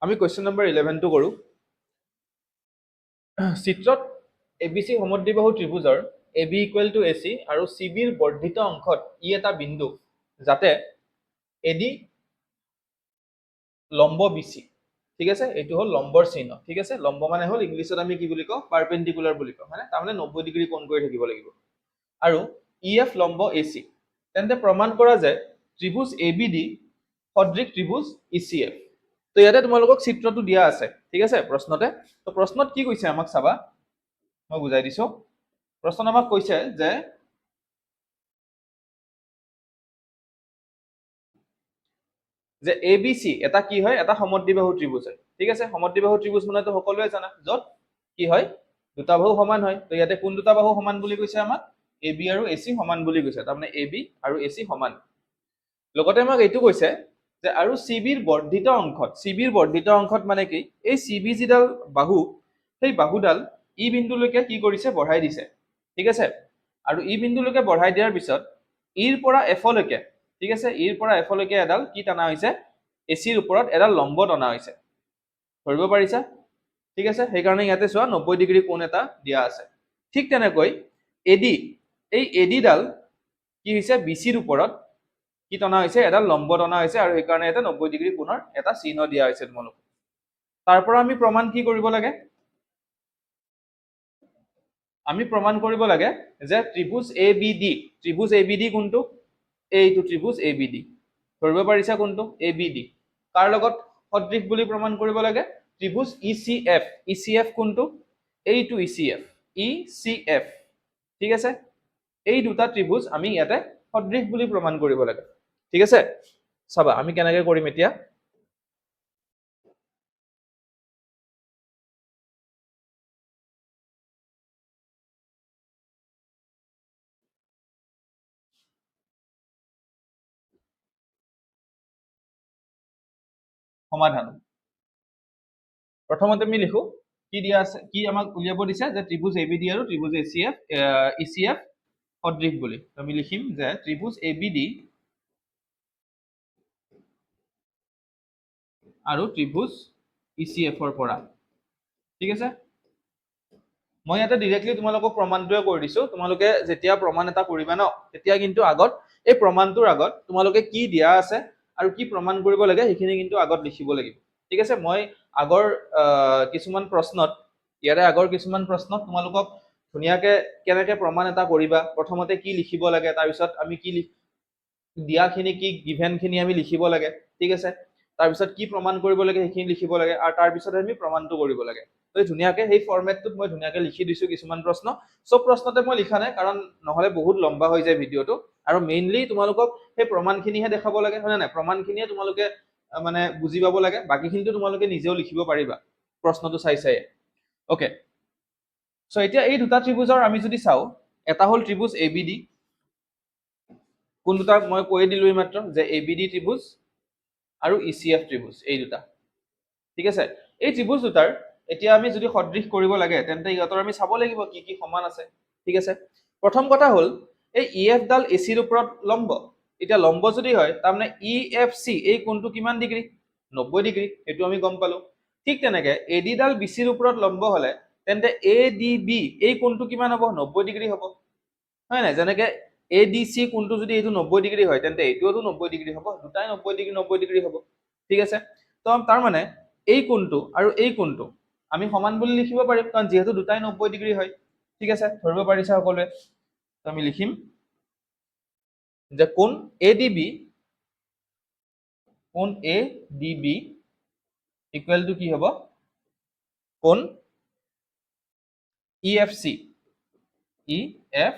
আমি question number 11টো কৰোঁ। চিত্ৰত এ বি চি সমদ্বিবাহু ত্ৰিভুজৰ A B equal to A C আৰু চি বিৰ বৰ্ধিত অংশত ই এটা বিন্দু, যাতে এ ডি লম্ব বি চি। ঠিক আছে, এইটো হ'ল লম্বৰ চিহ্ন। ঠিক আছে, লম্ব মানে হ'ল ইংলিছত আমি কি বুলি কওঁ? পাৰপেণ্ডিকুলাৰ বুলি কওঁ, হয়নে? তাৰমানে 90 ডিগ্ৰী কোণ কৰি থাকিব লাগিব। আৰু ই এফ লম্ব এ চি। তেন্তে প্ৰমাণ কৰা যে ত্ৰিভুজ এ বি ডি সদৃশ ত্ৰিভুজ ই চি এফ। তো ইয়াতে তোমালোকক চিত্ৰটো দিয়া আছে, ঠিক আছে, প্ৰশ্নতে। তো প্ৰশ্নত কি কৈছে আমাক চাবা, মই বুজাই দিছো। প্ৰশ্নত আমাক কৈছে যে এ বি চি এটা কি হয়? এটা সমদ্বিবাহু ত্ৰিভুজ হয়। ঠিক আছে, সমদ্বিবাহু ত্ৰিভুজ মানেতো সকলোৱে জানা, য'ত কি হয়? দুটা বাহু সমান হয়। তো ইয়াতে কোন দুটা বাহু সমান বুলি কৈছে আমাক? এ বি আৰু এ চি সমান বুলি কৈছে। তাৰমানে এ বি আৰু এ চি সমান। লগতে আমাক এইটো কৈছে যে আৰু চি বিৰ বৰ্ধিত অংশত, চি বিৰ বৰ্ধিত অংশত মানে কি? এই চি বি যিডাল বাহু, সেই বাহুডাল ই বিন্দুলৈকে কি কৰিছে? বঢ়াই দিছে। ঠিক আছে, আৰু ই বিন্দুলৈকে বঢ়াই দিয়াৰ পিছত ইৰ পৰা এফলৈকে, ঠিক আছে, ইৰ পৰা এফলৈকে এডাল কি টানা হৈছে? এ চিৰ ওপৰত এডাল লম্ব টনা হৈছে। ধৰিব পাৰিছা? ঠিক আছে, সেইকাৰণে ইয়াতে চোৱা, 90 ডিগ্ৰী কোণ এটা দিয়া আছে। ঠিক তেনেকৈ এ ডি, এই এ ডিডাল কি হৈছে? বি চিৰ ওপৰত কি টনা হৈছে? এডাল লম্ব টনা হৈছে আৰু সেইকাৰণে ইয়াতে 90 ডিগ্ৰী কোণৰ এটা চিহ্ন দিয়া হৈছে তোমালোকক। তাৰ পৰা আমি প্ৰমাণ কি কৰিব লাগে? আমি প্ৰমাণ কৰিব লাগে যে ত্ৰিভুজ A B D, ত্ৰিভুজ A B D কোনটো? এইটো ত্ৰিভুজ এ বি ডি। ধৰিব পাৰিছা কোনটো? এ বি ডি কাৰ লগত সদৃশ বুলি প্ৰমাণ কৰিব লাগে? ত্ৰিভুজ ই চি এফ। ই চি এফ কোনটো? এইটো ই চি এফ, ই চি এফ। ঠিক আছে, এই দুটা ত্ৰিভুজ আমি ইয়াতে সদৃশ বুলি প্ৰমাণ কৰিব লাগে। ঠিক আছে, চাবা আমি কেনেকে কৰিম এতিয়া। সমাধান। প্ৰথমতে আমি লিখো কি দিয়া আছে, কি আমাক উলিয়াব দিছে, যে ত্ৰিভুজ এ বি ডি আৰু ত্ৰিভুজ এ চি এফ, ই চি এফ সদৃশ বুলি। আমি লিখিম যে ত্ৰিভুজ এ বি ডি আৰু ত্ৰিভুজ ই চি এফৰ পৰা। ঠিক আছে, মই ইয়াতে ডিৰেক্টলি তোমালোকক প্ৰমাণটোৱে কৰি দিছো। তোমালোকে যেতিয়া প্ৰমাণ এটা কৰিবা ন, তেতিয়া কিন্তু আগত এই প্ৰমাণটোৰ আগত তোমালোকে কি দিয়া আছে আৰু কি প্ৰমাণ কৰিব লাগে, সেইখিনি কিন্তু আগত লিখিব লাগিব। ঠিক আছে, মই আগৰ কিছুমান প্ৰশ্নত, ইয়াৰে আগৰ কিছুমান প্ৰশ্নত তোমালোকক ধুনীয়াকে কেনেকে প্ৰমাণ এটা কৰিবা, প্ৰথমতে কি লিখিব লাগে, তাৰপিছত আমি কি দিয়াখিনি কি, গিভেনখিনি আমি লিখিব লাগে। ঠিক আছে, তাৰপিছত কি প্ৰমাণ কৰিব লাগে সেইখিনি লিখিব লাগে আৰু তাৰপিছত আমি প্ৰমাণটো কৰিব লাগে। তো ধুনীয়াকে সেই ফৰ্মেটটোত মই ধুনীয়াকে লিখি দিছো কিছুমান প্ৰশ্ন। চব প্ৰশ্নতে মই লিখা নাই, কাৰণ নহ'লে বহুত লম্বা হৈ যায় ভিডিঅ'টো। আৰু মেইনলি তোমালোকক সেই প্ৰমাণখিনিহে দেখাব লাগে, হয়নে নাই? প্ৰমাণখিনিয়ে তোমালোকে মানে বুজি পাব লাগে, বাকীখিনিতো তোমালোকে নিজেও লিখিব পাৰিবা প্ৰশ্নটো চাই চাই। অ'কে, চ' এতিয়া এই দুটা ত্ৰিভুজৰ আমি যদি চাওঁ, এটা হ'ল ত্ৰিভুজ এ বি ডি। কোন দুটা মই কৈয়ে দিলো এইমাত্ৰ, যে এ বি ডি ত্ৰিভুজ আৰু ই চি এফ ত্ৰিভুজ, এই দুটা। ঠিক আছে, এই ত্ৰিভুজ দুটাৰ এতিয়া আমি যদি সদৃশ কৰিব লাগে, তেন্তে ইহঁতৰ আমি চাব লাগিব কি কি সমান আছে। ঠিক আছে, প্ৰথম কথা হ'ল এই ই এফ ডাল এ চিৰ ওপৰত লম্ব। এতিয়া লম্ব যদি হয়, তাৰমানে ই এফ চি এই কোণটো কিমান ডিগ্ৰী? 90 ডিগ্ৰী, সেইটো আমি গম পালো। ঠিক তেনেকে এ ডি ডাল বি চিৰ ওপৰত লম্ব হলে তেন্তে এ ডি বি এই কোণটো কিমান হ'ব? 90 ডিগ্ৰী হ'ব, হয় নাই? যেনেকে এ ডি চি কোণটো যদি এইটো 90 ডিগ্ৰী হয়, তেন্তে এইটোতো 90 ডিগ্ৰী হ'ব, দুটাই 90 ডিগ্ৰী, 90 ডিগ্ৰী হ'ব। ঠিক আছে, তো তাৰমানে এই কোণটো আৰু এই কোণটো আমি সমান বুলি লিখিব পাৰিম, কাৰণ যিহেতু দুটাই 90 ডিগ্ৰী হয়। ঠিক আছে, ধৰিব পাৰিছা সকলোৱে? তো আমি লিখিম যে কোণ এ ডি বি, কোণ A D B equal to কি হ'ব? কোণ E F C, E F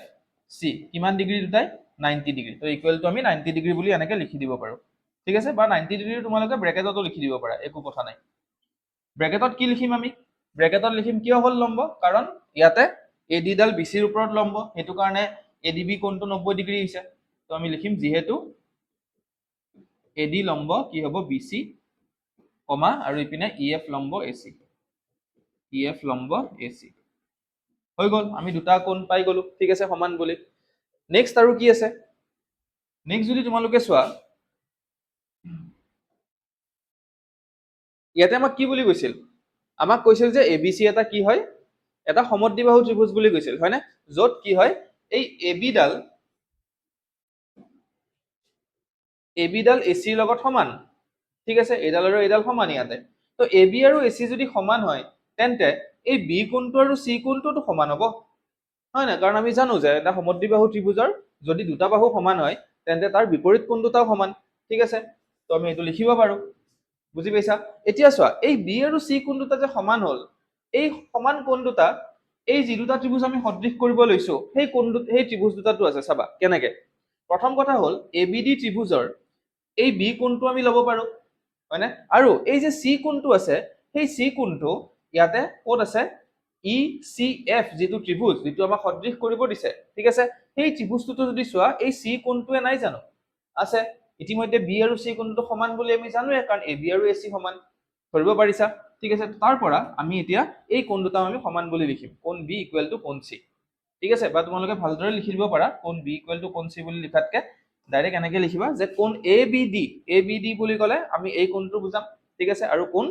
C কিমান ডিগ্ৰী? দুটাই 90 ডিগ্ৰী। তো ইকুৱেল টু আমি 90 ডিগ্ৰী বুলি এনেকে লিখি দিব পাৰো। ঠিক আছে, বা 90 ডিগ্ৰী তোমালোকে ব্ৰেকেটতো লিখি দিব পাৰা, একো কথা নাই। ব্ৰেকেটত কি লিখিম আমি? ব্ৰেকেটত লিখিম কিয় হ'ল লম্ব? কাৰণ ইয়াতে এ ডি ডাল বি চিৰ ওপৰত লম্ব, সেইটো কাৰণে এ ডি বি কোণটো 90 ডিগ্ৰী হৈছে। তো আমি লিখিম যিহেতু এ ডি লম্ব কি হ'ব? বি চি, কমা, আৰু ইপিনে ই এফ লম্ব এ চি, ই এফ লম্ব এ চি। হৈ গ'ল, আমি দুটা কোণ পাই গ'লো, ঠিক আছে, সমান বুলি। নেক্সট আৰু কি আছে? নেক্সট যদি তোমালোকে চোৱা, ইয়াতে আমাক কি বুলি কৈছিল? আমাক কৈছিল যে এ বি চি এটা কি হয়, এটা সমদ্বিবাহু ত্ৰিভুজ বুলি কৈছিল, হয়নে? য'ত কি হয়, এই এ বিডাল, এ বিডাল এ চিৰ লগত সমান, ঠিক আছে? এইডাল আৰু এইডাল সমান ইয়াতে। তো এ বি আৰু এ চি যদি সমান হয়, তেন্তে এই বি কোণটো আৰু চি কোণটোতো সমান হ'ব, হয় নাই? কাৰণ আমি জানো যে এটা সমদ্বিবাহু ত্ৰিভুজৰ যদি দুটা বাহু সমান হয়, তেন্তে তাৰ বিপৰীত কোণ দুটাও সমান, ঠিক আছে? তো আমি এইটো লিখিব পাৰো, বুজি পাইছা? এতিয়া চোৱা, এই বি আৰু চি কোণ দুটা যে সমান হ'ল, এই সমান কোণ দুটা এই যি দুটা ত্ৰিভুজ আমি সদৃশ কৰিব লৈছো, সেই কোণ সেই ত্ৰিভুজ দুটাতো আছে। চাবা কেনেকে। প্ৰথম কথা হ'ল, এ বি ডি ত্ৰিভুজৰ এই বি কোণটো আমি ল'ব পাৰো, হয়নে? আৰু এই যে চি কোণটো আছে, সেই চি কোণটো ইয়াতে ক'ত আছে? ই চি এফ যিটো ত্ৰিভুজ, যিটো আমাক সদৃশ কৰিব দিছে, ঠিক আছে? সেই ত্ৰিভুজটোতো যদি চোৱা, এই চি কোণটোৱে নাই জানো আছে? ইতিমধ্যে বি আৰু চি কোণটো সমান বুলি আমি জানোৱে, কাৰণ এ বি আৰু এ চি সমান, ধৰিব পাৰিছা? ঠিক আছে। তাৰ পৰা আমি এতিয়া এই কোণ দুটা আমি সমান বুলি লিখিম, কোণ বি ইকুৱেল টু কোণ চি, ঠিক আছে? বা তোমালোকে ভালদৰে লিখি দিব পাৰা, কোণ বি ইকুৱেল টু কোণ চি বুলি লিখাতকে ডাইৰেক্ট এনেকে লিখিবা যে কোণ A B D, A B D বুলি ক'লে আমি এই কোণটো বুজাম, ঠিক আছে? আৰু কোণ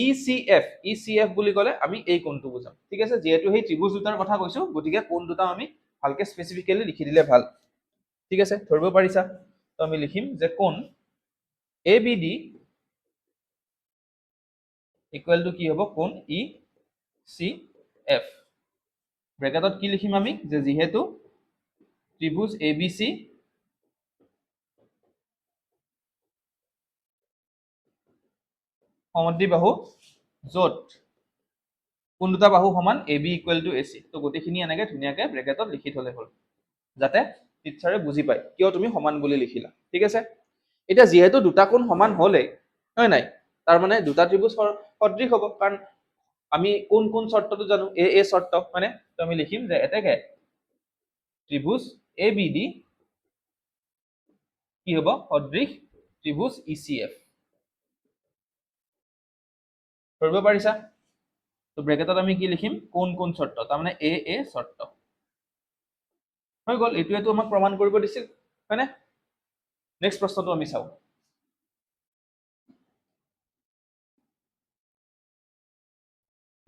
ই চি এফ, ই চি এফ বুলি ক'লে আমি এই কোণটো বুজাম, ঠিক আছে? যিহেতু সেই ত্ৰিভুজ দুটাৰ কথা কৈছো, গতিকে কোণ দুটা আমি ভালকে স্পেচিফিকেলি লিখি দিলে ভাল, ঠিক আছে? ধৰিব পাৰিছা? তো আমি লিখিম যে কোণ A B D equal to কি হ'ব? কোণ ই চি এফ। ব্ৰেকেটত কি লিখিম আমি? যে যিহেতু ত্ৰিভুজ এ বি চি সমদ্বিবাহু, য'ত কোন দুটা বাহু সমান? A B equal to A C. তো গোটেইখিনি এনেকে ধুনীয়াকে ব্ৰেকেটত লিখি থলে হ'ল, যাতে টিচাৰে বুজি পায় কিয় তুমি সমান বুলি লিখিলা, ঠিক আছে? এতিয়া যিহেতু দুটা কোণ সমান হ'লেই, হয় নাই? তাৰ মানে দুটা ত্ৰিভুজ সদৃশ হ'ব, কাৰণ আমি কোন কোন চৰ্তটো জানো, এ এ চৰ্ত, হয়নে? তো আমি লিখিম যে এতেকে ত্ৰিভুজ এ বি ডি কি হ'ব? সদৃশ ত্ৰিভুজ ই চি এফ। ধৰিব পাৰিছা? তো ব্ৰেকেটত আমি কি লিখিম? কোন কোন চৰ্ত, তাৰমানে এ এ চৰ্ত হৈ গ'ল। এইটোৱেতো আমাক প্ৰমাণ কৰিব দিছিল, হয়নে? নেক্সট প্ৰশ্নটো আমি চাওঁ।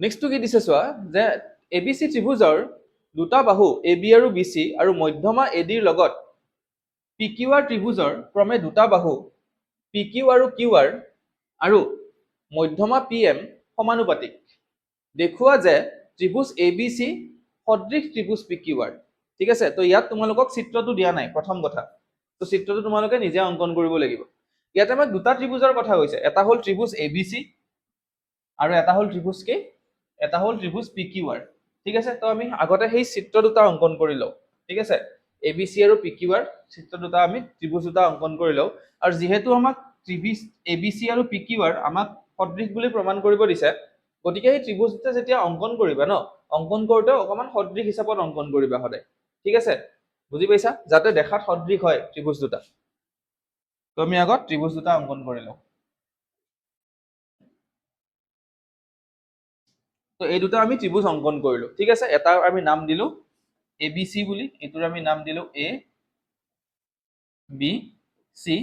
নেক্সটটো কি দিছে চোৱা, যে এ বি চি ত্ৰিভুজৰ দুটা বাহু এ বি আৰু বি চি আৰু মধ্যমা এ ডিৰ লগত পি কিউ আৰ ত্ৰিভুজৰ ক্ৰমে দুটা বাহু পি কিউ আৰু কিউ আৰ আৰু মধ্যমা পি এম সমানুপাতিক। দেখুওৱা যে ত্ৰিভুজ এ বি চি সদৃশ ত্ৰিভুজ পি কিউ আৰ, ঠিক আছে? তো ইয়াত তোমালোকক চিত্ৰটো দিয়া নাই, প্ৰথম কথা। তো চিত্ৰটো তোমালোকে নিজে অংকন কৰিব লাগিব। ইয়াতে আমাক দুটা ত্ৰিভুজৰ কথা কৈছে, এটা হ'ল ত্ৰিভুজ এ বি চি আৰু এটা হ'ল ত্ৰিভুজ কি? এটা হ'ল ত্ৰিভুজ পি কিউ আৰ, ঠিক আছে? তো আমি আগতে সেই চিত্ৰ দুটা অংকন কৰি লওঁ, ঠিক আছে? এ বি চি আৰু পি কিউ আৰ চিত্ৰ দুটা, আমি ত্ৰিভুজ দুটা অংকন কৰি লওঁ। আৰু যিহেতু আমাক ত্ৰিভুজ এ বি চি আৰু পি কিউ আৰ আমাক সদৃশ বুলি প্ৰমাণ কৰিব দিছে, গতিকে সেই ত্ৰিভুজ দুটা যেতিয়া অংকন কৰিবা ন, অংকন কৰোঁতেও অকণমান সদৃশ হিচাপত অংকন কৰিবা সদায়, ঠিক আছে? বুজি পাইছা? যাতে দেখাত সদৃশ হয় ত্ৰিভুজ দুটা। তো আমি আগত ত্ৰিভুজ দুটা অংকন কৰি লওঁ। তো এই দুটা আমি ত্ৰিভুজ অংকন কৰিলো, ঠিক আছে? এটা আমি নাম দিলো এ বি চি বুলি, এইটোৰ আমি নাম দিলো এ বি চি,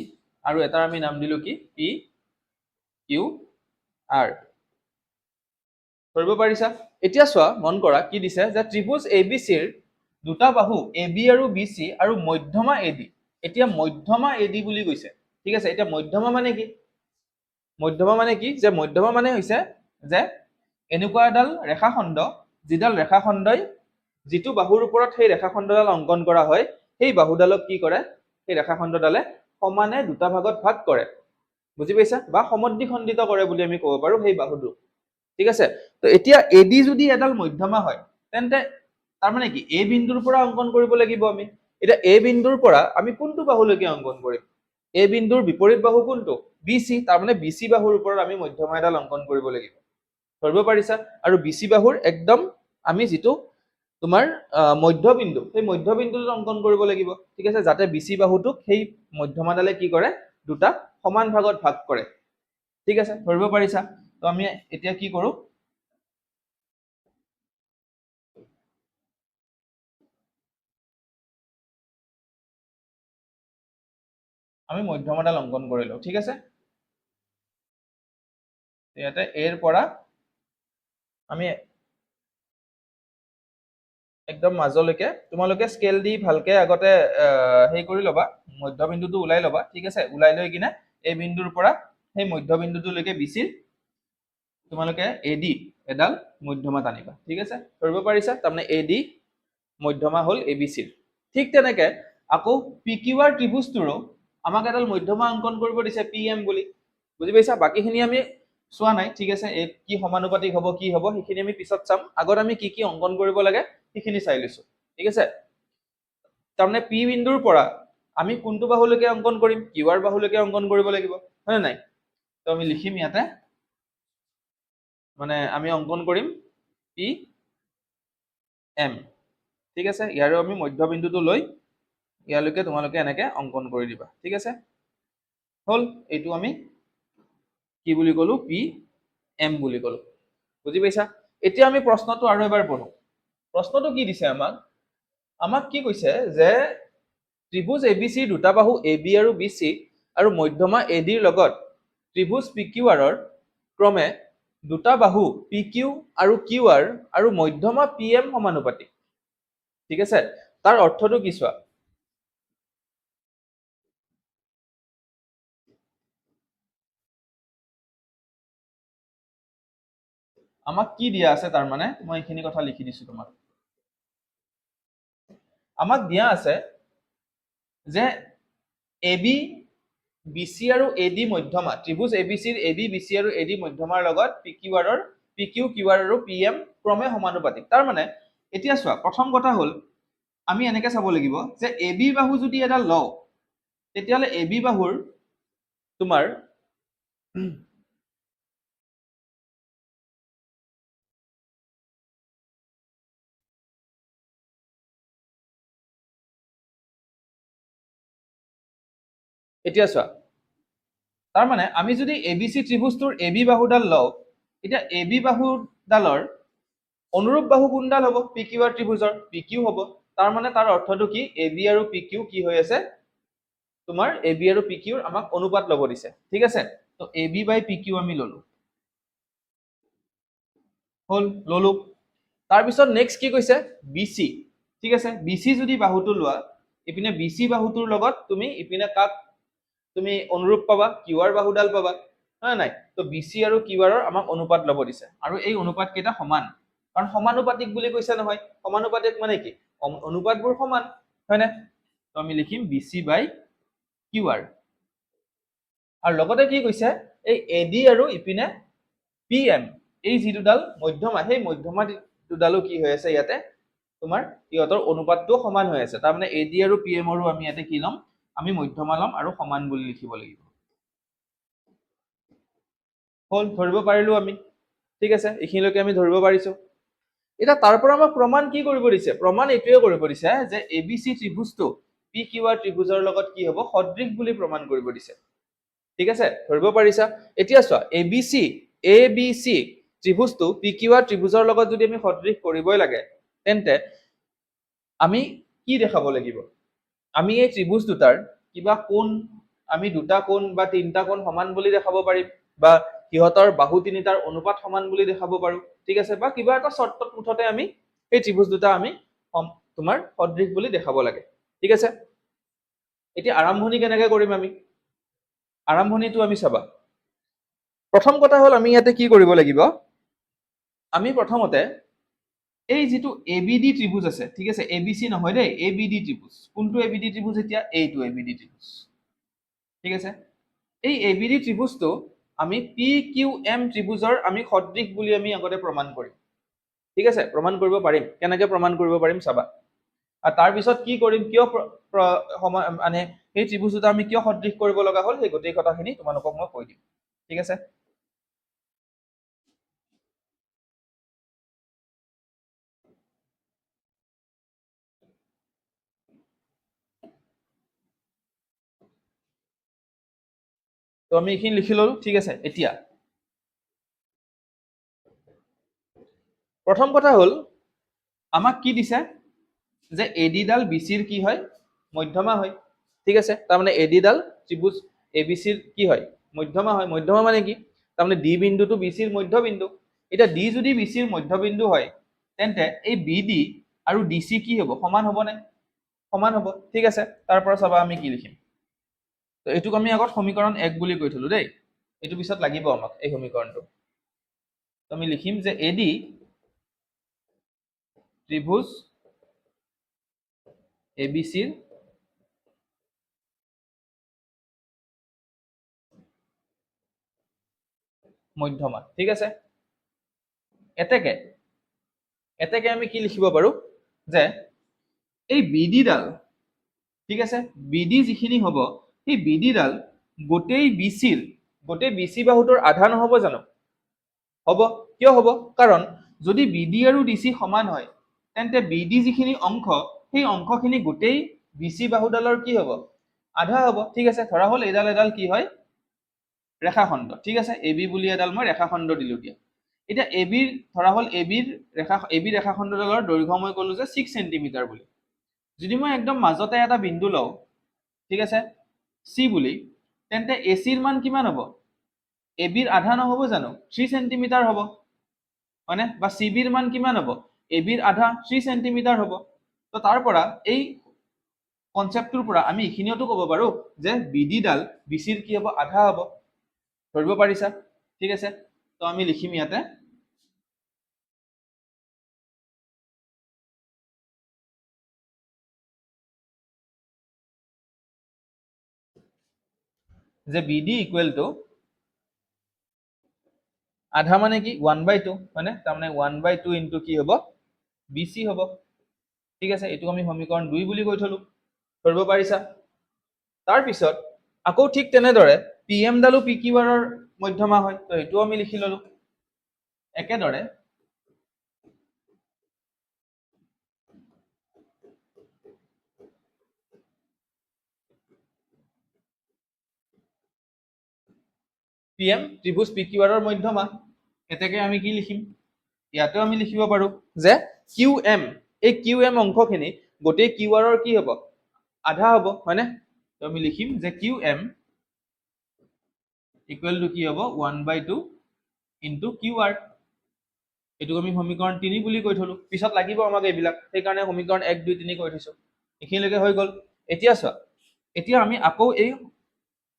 আৰু এটাৰ আমি নাম দিলো কি? P Q R. ধৰিব পাৰিছা? এতিয়া চোৱা, মন কৰা কি দিছে, যে ত্ৰিভুজ এ বি চিৰ দুটা বাহু এ বি আৰু বি চি আৰু মধ্যমা এ ডি। এতিয়া মধ্যমা এ ডি বুলি কৈছে, ঠিক আছে? এতিয়া মধ্যমা মানে কি? মধ্যমা মানে কি? যে মধ্যমা মানে হৈছে যে এনেকুৱা এডাল ৰেখাখণ্ড, যিডাল ৰেখাখণ্ডই যিটো বাহুৰ ওপৰত সেই ৰেখাখণ্ডডাল অংকন কৰা হয়, সেই বাহুডালক কি কৰে? সেই ৰেখাখণ্ডডালে সমানে দুটা ভাগত ভাগ কৰে, বুজি পাইছা? বা সমদ্বিখণ্ডিত কৰে বুলি আমি ক'ব পাৰো সেই বাহুটো, ঠিক আছে? তো এতিয়া এ ডি যদি এডাল মধ্যমা হয়, তেন্তে তাৰমানে কি? এ বিন্দুৰ পৰা অংকন কৰিব লাগিব আমি। এতিয়া এ বিন্দুৰ পৰা আমি কোনটো বাহুলৈকে অংকন কৰিম? এ বিন্দুৰ বিপৰীত বাহু কোনটো? B C. তাৰমানে বি চি বাহুৰ ওপৰত আমি মধ্যমা এডাল অংকন কৰিব লাগিব, ধৰিব পাৰিছা? আৰু বি চি বাহুৰ একদম আমি যিটো তোমাৰ মধ্যবিন্দু, সেই মধ্যবিন্দুটোত অংকন কৰিব লাগিব, ঠিক আছে? যাতে বি চি বাহুটোক সেই মধ্যমাডালে কি কৰে? দুটা সমান ভাগত ভাগ কৰে, ঠিক আছে? ধৰিব পাৰিছা? তো আমি এতিয়া কি কৰো? আমি মধ্যমাডাল অংকন কৰি লওঁ, ঠিক আছে? ইয়াতে এৰ পৰা আমি একদম মাজলৈকে তোমালোকে স্কেল দি ভালকে আগতে হেৰি কৰি ল'বা, মধ্যবিন্দুটো ওলাই ল'বা, ঠিক আছে। ওলাই লৈ কিনে এই বিন্দুৰ পৰা সেই মধ্যবিন্দুটোলৈকে বি চিৰ তোমালোকে এ ডি এডাল মধ্যমা টানিবা, ঠিক আছে। ধৰিব পাৰিছা? তাৰমানে এ ডি মধ্যমা হ'ল এ বি চিৰ। ঠিক তেনেকে আকৌ পি কিউ আৰ ত্ৰিভুজটোৰো আমাক এডাল মধ্যমা অংকন কৰিব দিছে পি এম বুলি, বুজি পাইছা? বাকীখিনি আমি চোৱা নাই, ঠিক আছে। এই কি সমানুপাতিক হ'ব কি হ'ব সেইখিনি আমি পিছত চাম, আগত আমি কি কি অংকন কৰিব লাগে সেইখিনি চাই লৈছো, ঠিক আছে। তাৰমানে পি বিন্দুৰ পৰা আমি কোনটো বাহুলৈকে অংকন কৰিম? কিউ আৰ বাহুলৈকে অংকন কৰিব লাগিব, হয় নে নাই? তো আমি লিখিম ইয়াতে, মানে আমি অংকন কৰিম পি এম, ঠিক আছে। ইয়াৰো আমি মধ্যবিন্দুটো লৈ ইয়ালৈকে তোমালোকে এনেকে অংকন কৰি দিবা, ঠিক আছে। হ'ল, এইটো আমি কি বুলি ক'লো? পি এম বুলি ক'লো, বুজি পাইছা? এতিয়া আমি প্ৰশ্নটো আৰু এবাৰ পঢ়ো। প্ৰশ্নটো কি দিছে আমাক? আমাক কি কৈছে যে ত্ৰিভুজ এ বি চিৰ দুটা বাহু এ বি আৰু বি চি আৰু মধ্যমা এ ডিৰ লগত ত্ৰিভুজ পি কিউ আৰৰ ক্ৰমে দুটা বাহু পি কিউ আৰু কিউ আৰ আৰু মধ্যমা পি এম সমানুপাতিক, ঠিক আছে। তাৰ অৰ্থটো কি চোৱা, আমাক কি দিয়া আছে, তাৰ মানে মই এইখিনি কথা লিখি দিছো তোমাক। আমাক দিয়া আছে যে এ বি বি চি আৰু এ ডি মধ্যমা, ত্ৰিভুজ এ বি চিৰ এ বি বি চি আৰু এ ডি মধ্যমাৰ লগত পি কিউ আৰৰ পি কিউ কিউ আৰ আৰু পি এম ক্ৰমে সমানুপাতিক। তাৰ মানে এতিয়া চোৱা, প্ৰথম কথা হ'ল আমি এনেকে চাব লাগিব যে এ বি বাহু যদি এডাল লওঁ তেতিয়াহ'লে এ বি বাহুৰ তোমাৰ এতিয়া চোৱা, তাৰ মানে আমি যদি এ বি চি ত্ৰিভুজটোৰ এ বি বাহুডাল লওঁ, এতিয়া এ বি বাহুডালৰ অনুৰূপ বাহু কোনডাল হ'ব? পি কিউ আৰ ত্ৰিভুজৰ পি কিউ হ'ব। তাৰ মানে তাৰ অৰ্থটো কি? এ বি আৰু পি কিউ কি হৈ আছে তোমাৰ? এ বি আৰু পি কিউৰ আমাক অনুপাত ল'ব দিছে, ঠিক আছে। তো A B by P Q আমি ললো, হ'ল ললো। তাৰপিছত নেক্সট কি কৈছে? বি চি, ঠিক আছে। বি চি যদি বাহুটো লোৱা, ইপিনে বি চি বাহুটোৰ লগত তুমি ইপিনে কাক তুমি অনুৰূপ পাবা? কিউ আৰ বাহুডাল পাবা, হয় নাই? তো বি চি আৰু কিউ আৰৰ আমাক অনুপাত ল'ব দিছে আৰু এই অনুপাত কেইটা সমান, কাৰণ সমানুপাতিক বুলি কৈছে নহয়। সমানুপাতিক মানে কি? অনুপাতবোৰ সমান, হয়নে? তো আমি লিখিম B C by Q R. আৰু লগতে কি কৈছে? এই এ ডি আৰু ইপিনে পি এম, এই যি দুডাল মধ্যমা, সেই মধ্যমা দুডালো কি হৈ আছে ইয়াতে তোমাৰ? সিহঁতৰ অনুপাতটো সমান হৈ আছে। তাৰমানে এ ডি আৰু পি এমৰো আমি ইয়াতে কি ল'ম? আমি মধ্যমা ল'ম আৰু সমান বুলি লিখিব লাগিব। হ'ল, ধৰিব পাৰিলো আমি, ঠিক আছে। এইখিনিলৈকে আমি ধৰিব পাৰিছো। এতিয়া তাৰ পৰা আমাক প্ৰমাণ কি কৰিব দিছে? প্ৰমাণ এইটোৱে কৰিব দিছে যে এ বি চি ত্ৰিভুজটো পি কিউ আৰ ত্ৰিভুজৰ লগত কি হ'ব? সদৃশ বুলি প্ৰমাণ কৰিব দিছে, ঠিক আছে। ধৰিব পাৰিছা? এতিয়া চোৱা, এ বি চি ত্ৰিভুজটো পি কিউ আৰ ত্ৰিভুজৰ লগত যদি আমি সদৃশ কৰিবই লাগে, তেন্তে আমি কি দেখাব লাগিব? আমি এই ত্ৰিভুজ দুটাৰ কিবা কোণ, আমি দুটা কোণ বা তিনিটা কোণ সমান বুলি দেখাব পাৰিম, বা সিহঁতৰ বাহু তিনিটাৰ অনুপাত সমান বুলি দেখাব পাৰো, ঠিক আছে। বা কিবা এটা চৰ্তত মুঠতে আমি এই ত্ৰিভুজ দুটা আমি তোমাৰ সদৃশ বুলি দেখাব লাগে, ঠিক আছে। এতিয়া আৰম্ভণি কেনেকে কৰিম আমি? আৰম্ভণিটো আমি চাবা। প্ৰথম কথা হ'ল আমি ইয়াতে কি কৰিব লাগিব? আমি প্ৰথমতে এই যিটো এ বি ডি ত্ৰিভুজ আছে, ঠিক আছে, এ বি চি নহয় দেই, এ বি ডি ত্ৰিভুজ। কোনটো এ বি ডি ত্ৰিভুজ এতিয়া? এইটো এ বি ডি ত্ৰিভুজ, ঠিক আছে। এই এ বি ডি ত্ৰিভুজটো আমি পি কিউ এম ত্ৰিভুজৰ আমি সদৃশ বুলি আমি আগতে প্ৰমাণ কৰিম, ঠিক আছে। প্ৰমাণ কৰিব পাৰিম। কেনেকে প্ৰমাণ কৰিব পাৰিম চাবা। আৰু তাৰপিছত কি কৰিম, কিয় মানে সেই ত্ৰিভুজ দুটা আমি কিয় সদৃশ কৰিব লগা হ'ল, সেই গোটেই কথাখিনি তোমালোকক মই কৈ দিম, ঠিক আছে। তো আমি এইখিনি লিখি ললো, ঠিক আছে। এতিয়া প্ৰথম কথা হ'ল আমাক কি দিছে যে এ ডি ডাল বি চিৰ কি হয়? মধ্যমা হয়, ঠিক আছে। তাৰমানে A D Dal ত্ৰিভুজ A B চিৰ কি হয়? মধ্যমা হয়। মধ্যমা মানে কি? তাৰমানে ডি বিন্দুটো বি চিৰ মধ্যবিন্দু। এতিয়া ডি যদি বি চিৰ মধ্যবিন্দু হয়, তেন্তে এই বি ডি আৰু ডি চি কি হ'ব? সমান হ'বনে? সমান হ'ব। ঠিক আছে, তাৰ পৰা চাবা আমি কি লিখিম। তো এইটোক আমি আগত সমীকৰণ 1 বুলি কৈ থলো দেই, এইটো পিছত লাগিব আমাক এই সমীকৰণটো। তো আমি লিখিম যে এ ডি ত্ৰিভুজ এ বি চিৰ মধ্যমা। ঠিক আছে, এতেকে এতেকে আমি কি লিখিব পাৰো যে এই বি ডিডাল, ঠিক আছে, বি ডি যিখিনি হ'ব সেই বি ডিডাল গোটেই বি চিৰ, গোটেই বি চি বাহুটোৰ আধা নহ'ব জানো? হ'ব। কিয় হ'ব? কাৰণ যদি বি ডি আৰু ডি চি সমান হয়, তেন্তে বি ডি যিখিনি অংশ, সেই অংশখিনি গোটেই বি চি বাহুডালৰ কি হ'ব? আধা হ'ব। ঠিক আছে, ধৰা হ'ল এইডাল এডাল কি হয়? ৰেখাখণ্ড। ঠিক আছে, এ বি বুলি এডাল মই ৰেখাখণ্ড দিলো দিয়া। এতিয়া এ বিৰ, ধৰা হ'ল এ বিৰ ৰেখা, এ বি ৰেখাখণ্ডডালৰ দৈৰ্ঘ্য মই ক'লো যে 6 চেণ্টিমিটাৰ বুলি। যদি মই একদম মাজতে এটা বিন্দু লওঁ, ঠিক আছে, চি বুলি, তেন্তে এ চিৰ মান কিমান হ'ব? এ বিৰ আধা নহ'ব জানো? 3 চেণ্টিমিটাৰ হ'ব, হয়নে? বা চি বিৰ মান কিমান হ'ব? এ বিৰ আধা 3 চেণ্টিমিটাৰ হ'ব। তো তাৰ পৰা এই কনচেপ্টটোৰ পৰা আমি এইখিনিওতো ক'ব পাৰো যে বি ডিডাল বি চিৰ কি হ'ব? আধা হ'ব। ধৰিব পাৰিছা? ঠিক আছে, তো আমি লিখিম ইয়াতে যে বি ডি ইকুৱেল টু আধা মানে কি? 1/2, হয়নে? তাৰমানে 1/2 ইনটু কি হ'ব? বি চি হ'ব। ঠিক আছে, এইটোক আমি সমীকৰণ 2 বুলি কৈ থলো। ধৰিব পাৰিছা? তাৰপিছত আকৌ ঠিক তেনেদৰে পি এম ডালো পি কিউ আৰৰ মধ্যমা হয়, তো সেইটোও আমি লিখি ললো। একেদৰে পি এম ত্ৰিভুজ পি কিউ আৰৰ মধ্যমা, এতেকে আমি কি লিখিম? ইয়াতেও আমি লিখিব পাৰো যে কিউ এম, এই কিউ এম অংশখিনি গোটেই কিউ আৰৰ কি হ'ব? আধা হ'ব, হয়নে? তো আমি লিখিম যে কিউ এম ইকুৱেল টু কি হ'ব? 1/2 ইনটু কিউ আৰ। এইটোক আমি সমীকৰণ 3 বুলি কৈ থলো, পিছত লাগিব আমাক এইবিলাক, সেইকাৰণে সমীকৰণ 1 2 3 কৈ থৈছো। এইখিনিলৈকে হৈ গ'ল। এতিয়া চোৱা, এতিয়া আমি আকৌ এই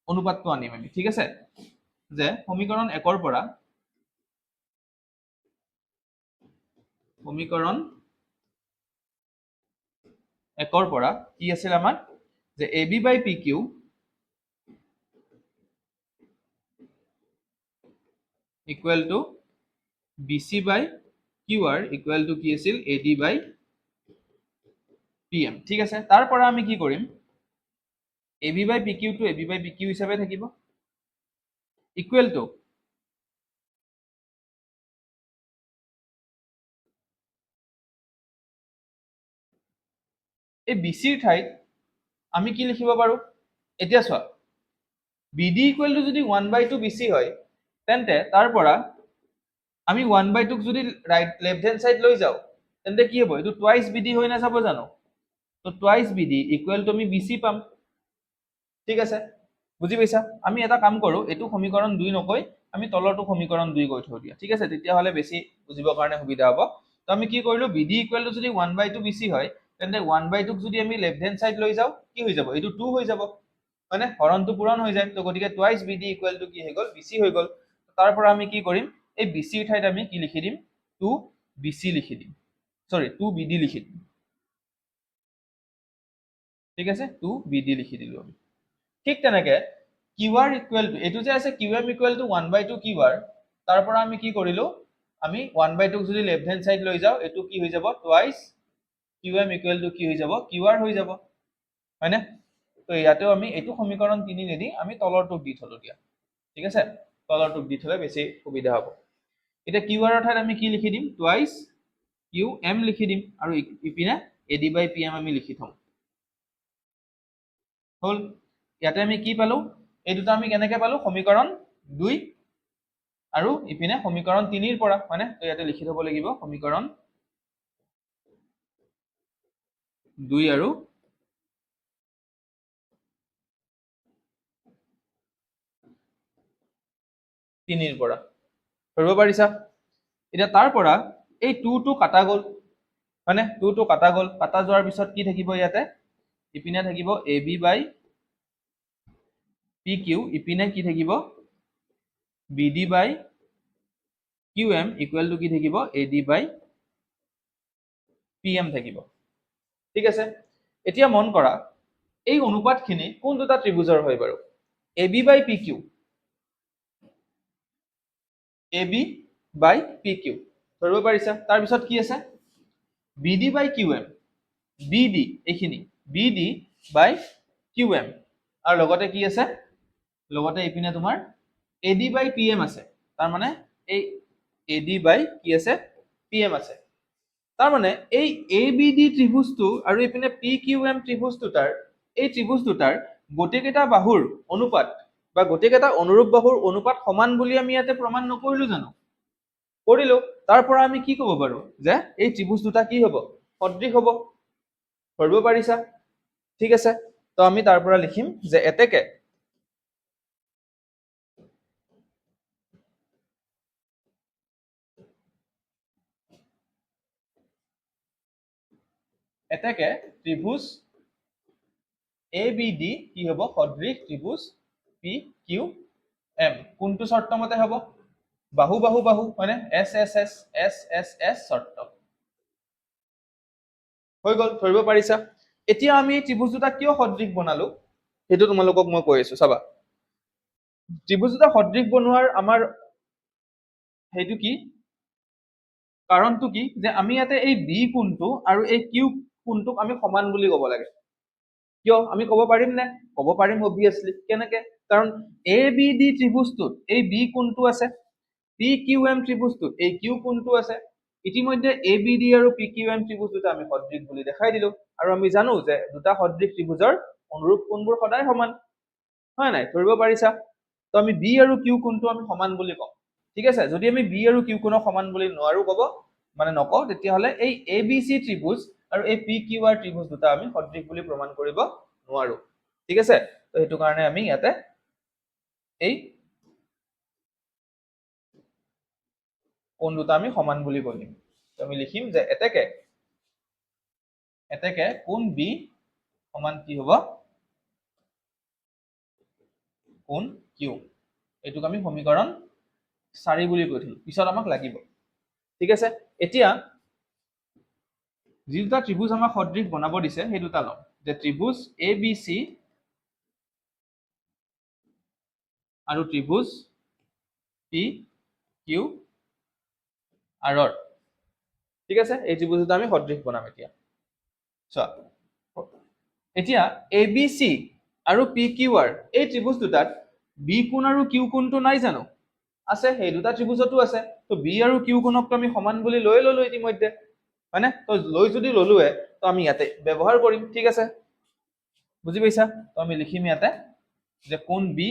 অনুপাতটো আনিম আমি, ঠিক আছে, যে সমীকৰণ 1 পৰা, সমীকৰণ 1 পৰা কি আছিল আমাৰ, যে A B by P Q equal to B C by Q R equal to কি আছিল? A D by P M. ঠিক আছে, তাৰ পৰা আমি কি কৰিম? এ বি বাই পি কিউটো A B by P Q হিচাপে থাকিব, ইকুৱেল টু এই বি চিৰ ঠাইত আমি কি লিখিব পাৰো? এতিয়া চোৱা, বি ডি ইকুৱেল টু যদি 1/2 বি চি হয়, তেন্তে তাৰ পৰা আমি 1/2ক যদি লেফ্ট হেণ্ড চাইড লৈ যাওঁ, তেন্তে কি হ'ব? এইটো টুৱাইচ বি ডি হৈ নাযাব জানো? তো twice B D equal to আমি বি চি পাম। ঠিক আছে, বুজি পাইছা? আমি এটা কাম কৰো, এইটো সমীকৰণ 2 নকৈ আমি তলৰটো সমীকৰণ 2 কৈ থৈ দিয়া। ঠিক আছে, তেতিয়াহ'লে বেছি বুজিবৰ কাৰণে সুবিধা হ'ব। তো আমি কি কৰিলো? বি ডি ইকুৱেল টু যদি 1/2 বি চি হয়, তেন্তে 1/2ক যদি আমি লেফ্ট হেণ্ড চাইড লৈ যাওঁ, কি হৈ যাব? এইটো 2 হৈ যাব, হয়নে? হৰণটো পূৰণ হৈ যায়। তো গতিকে twice B D equal to কি হৈ গ'ল? বি চি হৈ গ'ল। তাৰ পৰা আমি কি কৰিম? এই বি চিৰ ঠাইত আমি কি লিখি দিম? 2 বি চি লিখি দিম, চৰি 2 বি ডি লিখি দিম। ঠিক আছে, 2 বি ডি লিখি দিলো আমি। ঠিক তেনেকে কিউ আৰ ইকুৱেল টু, এইটো যে আছে Q M equal to 1/2 Q R, তাৰ পৰা আমি কি কৰিলো? আমি 1/2ক যদি লেফ্ট হেণ্ড চাইড লৈ যাওঁ, এইটো কি হৈ যাব? Twice Q M equal to কি হৈ যাব? কিউ আৰ হৈ যাব, হয়নে? তো ইয়াতেও আমি এইটো সমীকৰণ 3 নিদি আমি তলৰটোক দি থলো দিয়া। ঠিক আছে, তলৰটোক দি থলে বেছি সুবিধা হ'ব। এতিয়া কিউ আৰৰ ঠাইত আমি কি লিখি দিম? টুৱাইচ কিউ এম লিখি দিম, আৰু ইপিনে A D by P M আমি লিখি থ'ম। হ'ল। ইয়াতে আমি কি পালো? এই দুটা আমি কেনেকে পালো? সমীকৰণ 2 আৰু ইপিনে সমীকৰণ 3ৰ পৰা, হয়নে? তো ইয়াতে লিখি থ'ব লাগিব সমীকৰণ 2 আৰু 3ৰ পৰা। ধৰিব পাৰিছা? এতিয়া তাৰ পৰা এই 2 টো কাটা গ'ল, হয়নে? 2 টো কাটা গ'ল, কাটা যোৱাৰ পিছত কি থাকিব ইয়াতে? ইপিনে থাকিব A B by P Q, ইপিনে কি থাকিব? B D by Q M equal to কি থাকিব? A D by P M থাকিব। ঠিক আছে, এতিয়া মন কৰা এই অনুপাতখিনি কোন দুটা ত্ৰিভুজৰ হয় বাৰু? A B by P Q, A B by P Q, ধৰিব পাৰিছা? তাৰপিছত কি আছে? B D by Q M, B D এইখিনি B D by Q M, আৰু লগতে কি আছে? লগতে এইপিনে তোমাৰ A D by P M আছে, তাৰমানে এই এ ডি বাই কি আছে? পি এম আছে। তাৰমানে এই এ বি ডি ত্ৰিভুজটো আৰু এইপিনে পি কিউ এম ত্ৰিভুজ দুটাৰ, এই ত্ৰিভুজ দুটাৰ গোটেইকেইটা বাহুৰ অনুপাত বা গোটেইকেইটা অনুৰূপ বাহুৰ অনুপাত সমান বুলি আমি ইয়াতে প্ৰমাণ নকৰিলো জানো? কৰিলো। তাৰ পৰা আমি কি ক'ব পাৰো যে এই ত্ৰিভুজ দুটা কি হ'ব? সদৃশ হ'ব। ধৰিব পাৰিছা? ঠিক আছে, তো আমি তাৰ পৰা লিখিম যে এতেকে এতেকে ত্ৰিভুজ এ বি ডি কি হ'ব? সদৃশ ত্ৰিভুজ পি কিউ এম। কোনটো চৰ্ত মতে হ'ব? বাহু বাহু বাহু, হয়নে? S S S S S S চৰ্ত হৈ গ'ল। ধৰিব পাৰিছা? এতিয়া আমি এই ত্ৰিভুজ দুটা কিয় সদৃশ বনালো সেইটো তোমালোকক মই কৈ আছো, চাবা। ত্ৰিভুজ দুটা সদৃশ বনোৱাৰ আমাৰ সেইটো কি কাৰণটো কি, যে আমি ইয়াতে এই বি কোণটো আৰু এই কিউ কোণটোক আমি সমান বুলি ক'ব লাগে। কিয় আমি ক'ব পাৰিম নে? ক'ব পাৰিম অবভিয়াছলি। কেনেকে? কাৰণ এ বি ডি ত্ৰিভুজটোত এই বি কোণটো আছে, পি কিউ এম ত্ৰিভুজটোত এই কিউ কোণটো আছে। ইতিমধ্যে এ বি ডি আৰু পি কিউ এম ত্ৰিভুজ দুটা আমি সদৃশ বুলি দেখাই দিলো, আৰু আমি জানো যে দুটা সদৃশ ত্ৰিভুজৰ অনুৰূপ কোণবোৰ সদায় সমান, হয় নাই? ধৰিব পাৰিছা? তো আমি বি আৰু কিউ কোণটো আমি সমান বুলি কম। ঠিক আছে, যদি আমি বি আৰু কিউ কোণক সমান বুলি নোৱাৰো ক'ব, মানে নকওঁ, তেতিয়াহ'লে এই এ বি চি ত্ৰিভুজ আৰু এই পি কিউ আৰ ত্ৰিভুজ দুটা আমি সদৃশ বুলি প্ৰমাণ কৰিব নোৱাৰো। ঠিক আছে, তো সেইটো কাৰণে আমি ইয়াতে এই কোণ দুটা আমি সমান বুলি কৈ দিম। তো আমি লিখিম যে এতেকে এতেকে কোণ বি সমান কি হ'ব? কোণ কিউ। এইটোক আমি সমীকৰণ 4 বুলি কৈ থলো, পিছত আমাক লাগিব। ঠিক আছে, এতিয়া যি দুটা ত্ৰিভুজ আমাক সদৃশ বনাব দিছে সেই দুটা ল'ম, যে ত্ৰিভুজ এ বি চি আৰু ত্ৰিভুজ পি কিউ আৰৰ। ঠিক আছে, এই ত্ৰিভুজ দুটা আমি সদৃশ বনাম। এতিয়া চোৱা, এতিয়া এ বি চি আৰু পি কিউ আৰ এই ত্ৰিভুজ দুটাত বি কোণ আৰু কিউ কোণটো নাই জানো? আছে, সেই দুটা ত্ৰিভুজতো আছে। তো বি আৰু কিউ কোণকটো আমি সমান বুলি লৈ ললো ইতিমধ্যে, হয়নে? তো লৈ যদি ললোৱে, তো আমি ইয়াতে ব্যৱহাৰ কৰিম। ঠিক আছে, বুজি পাইছা? তো আমি লিখিম ইয়াতে যে কোণ বি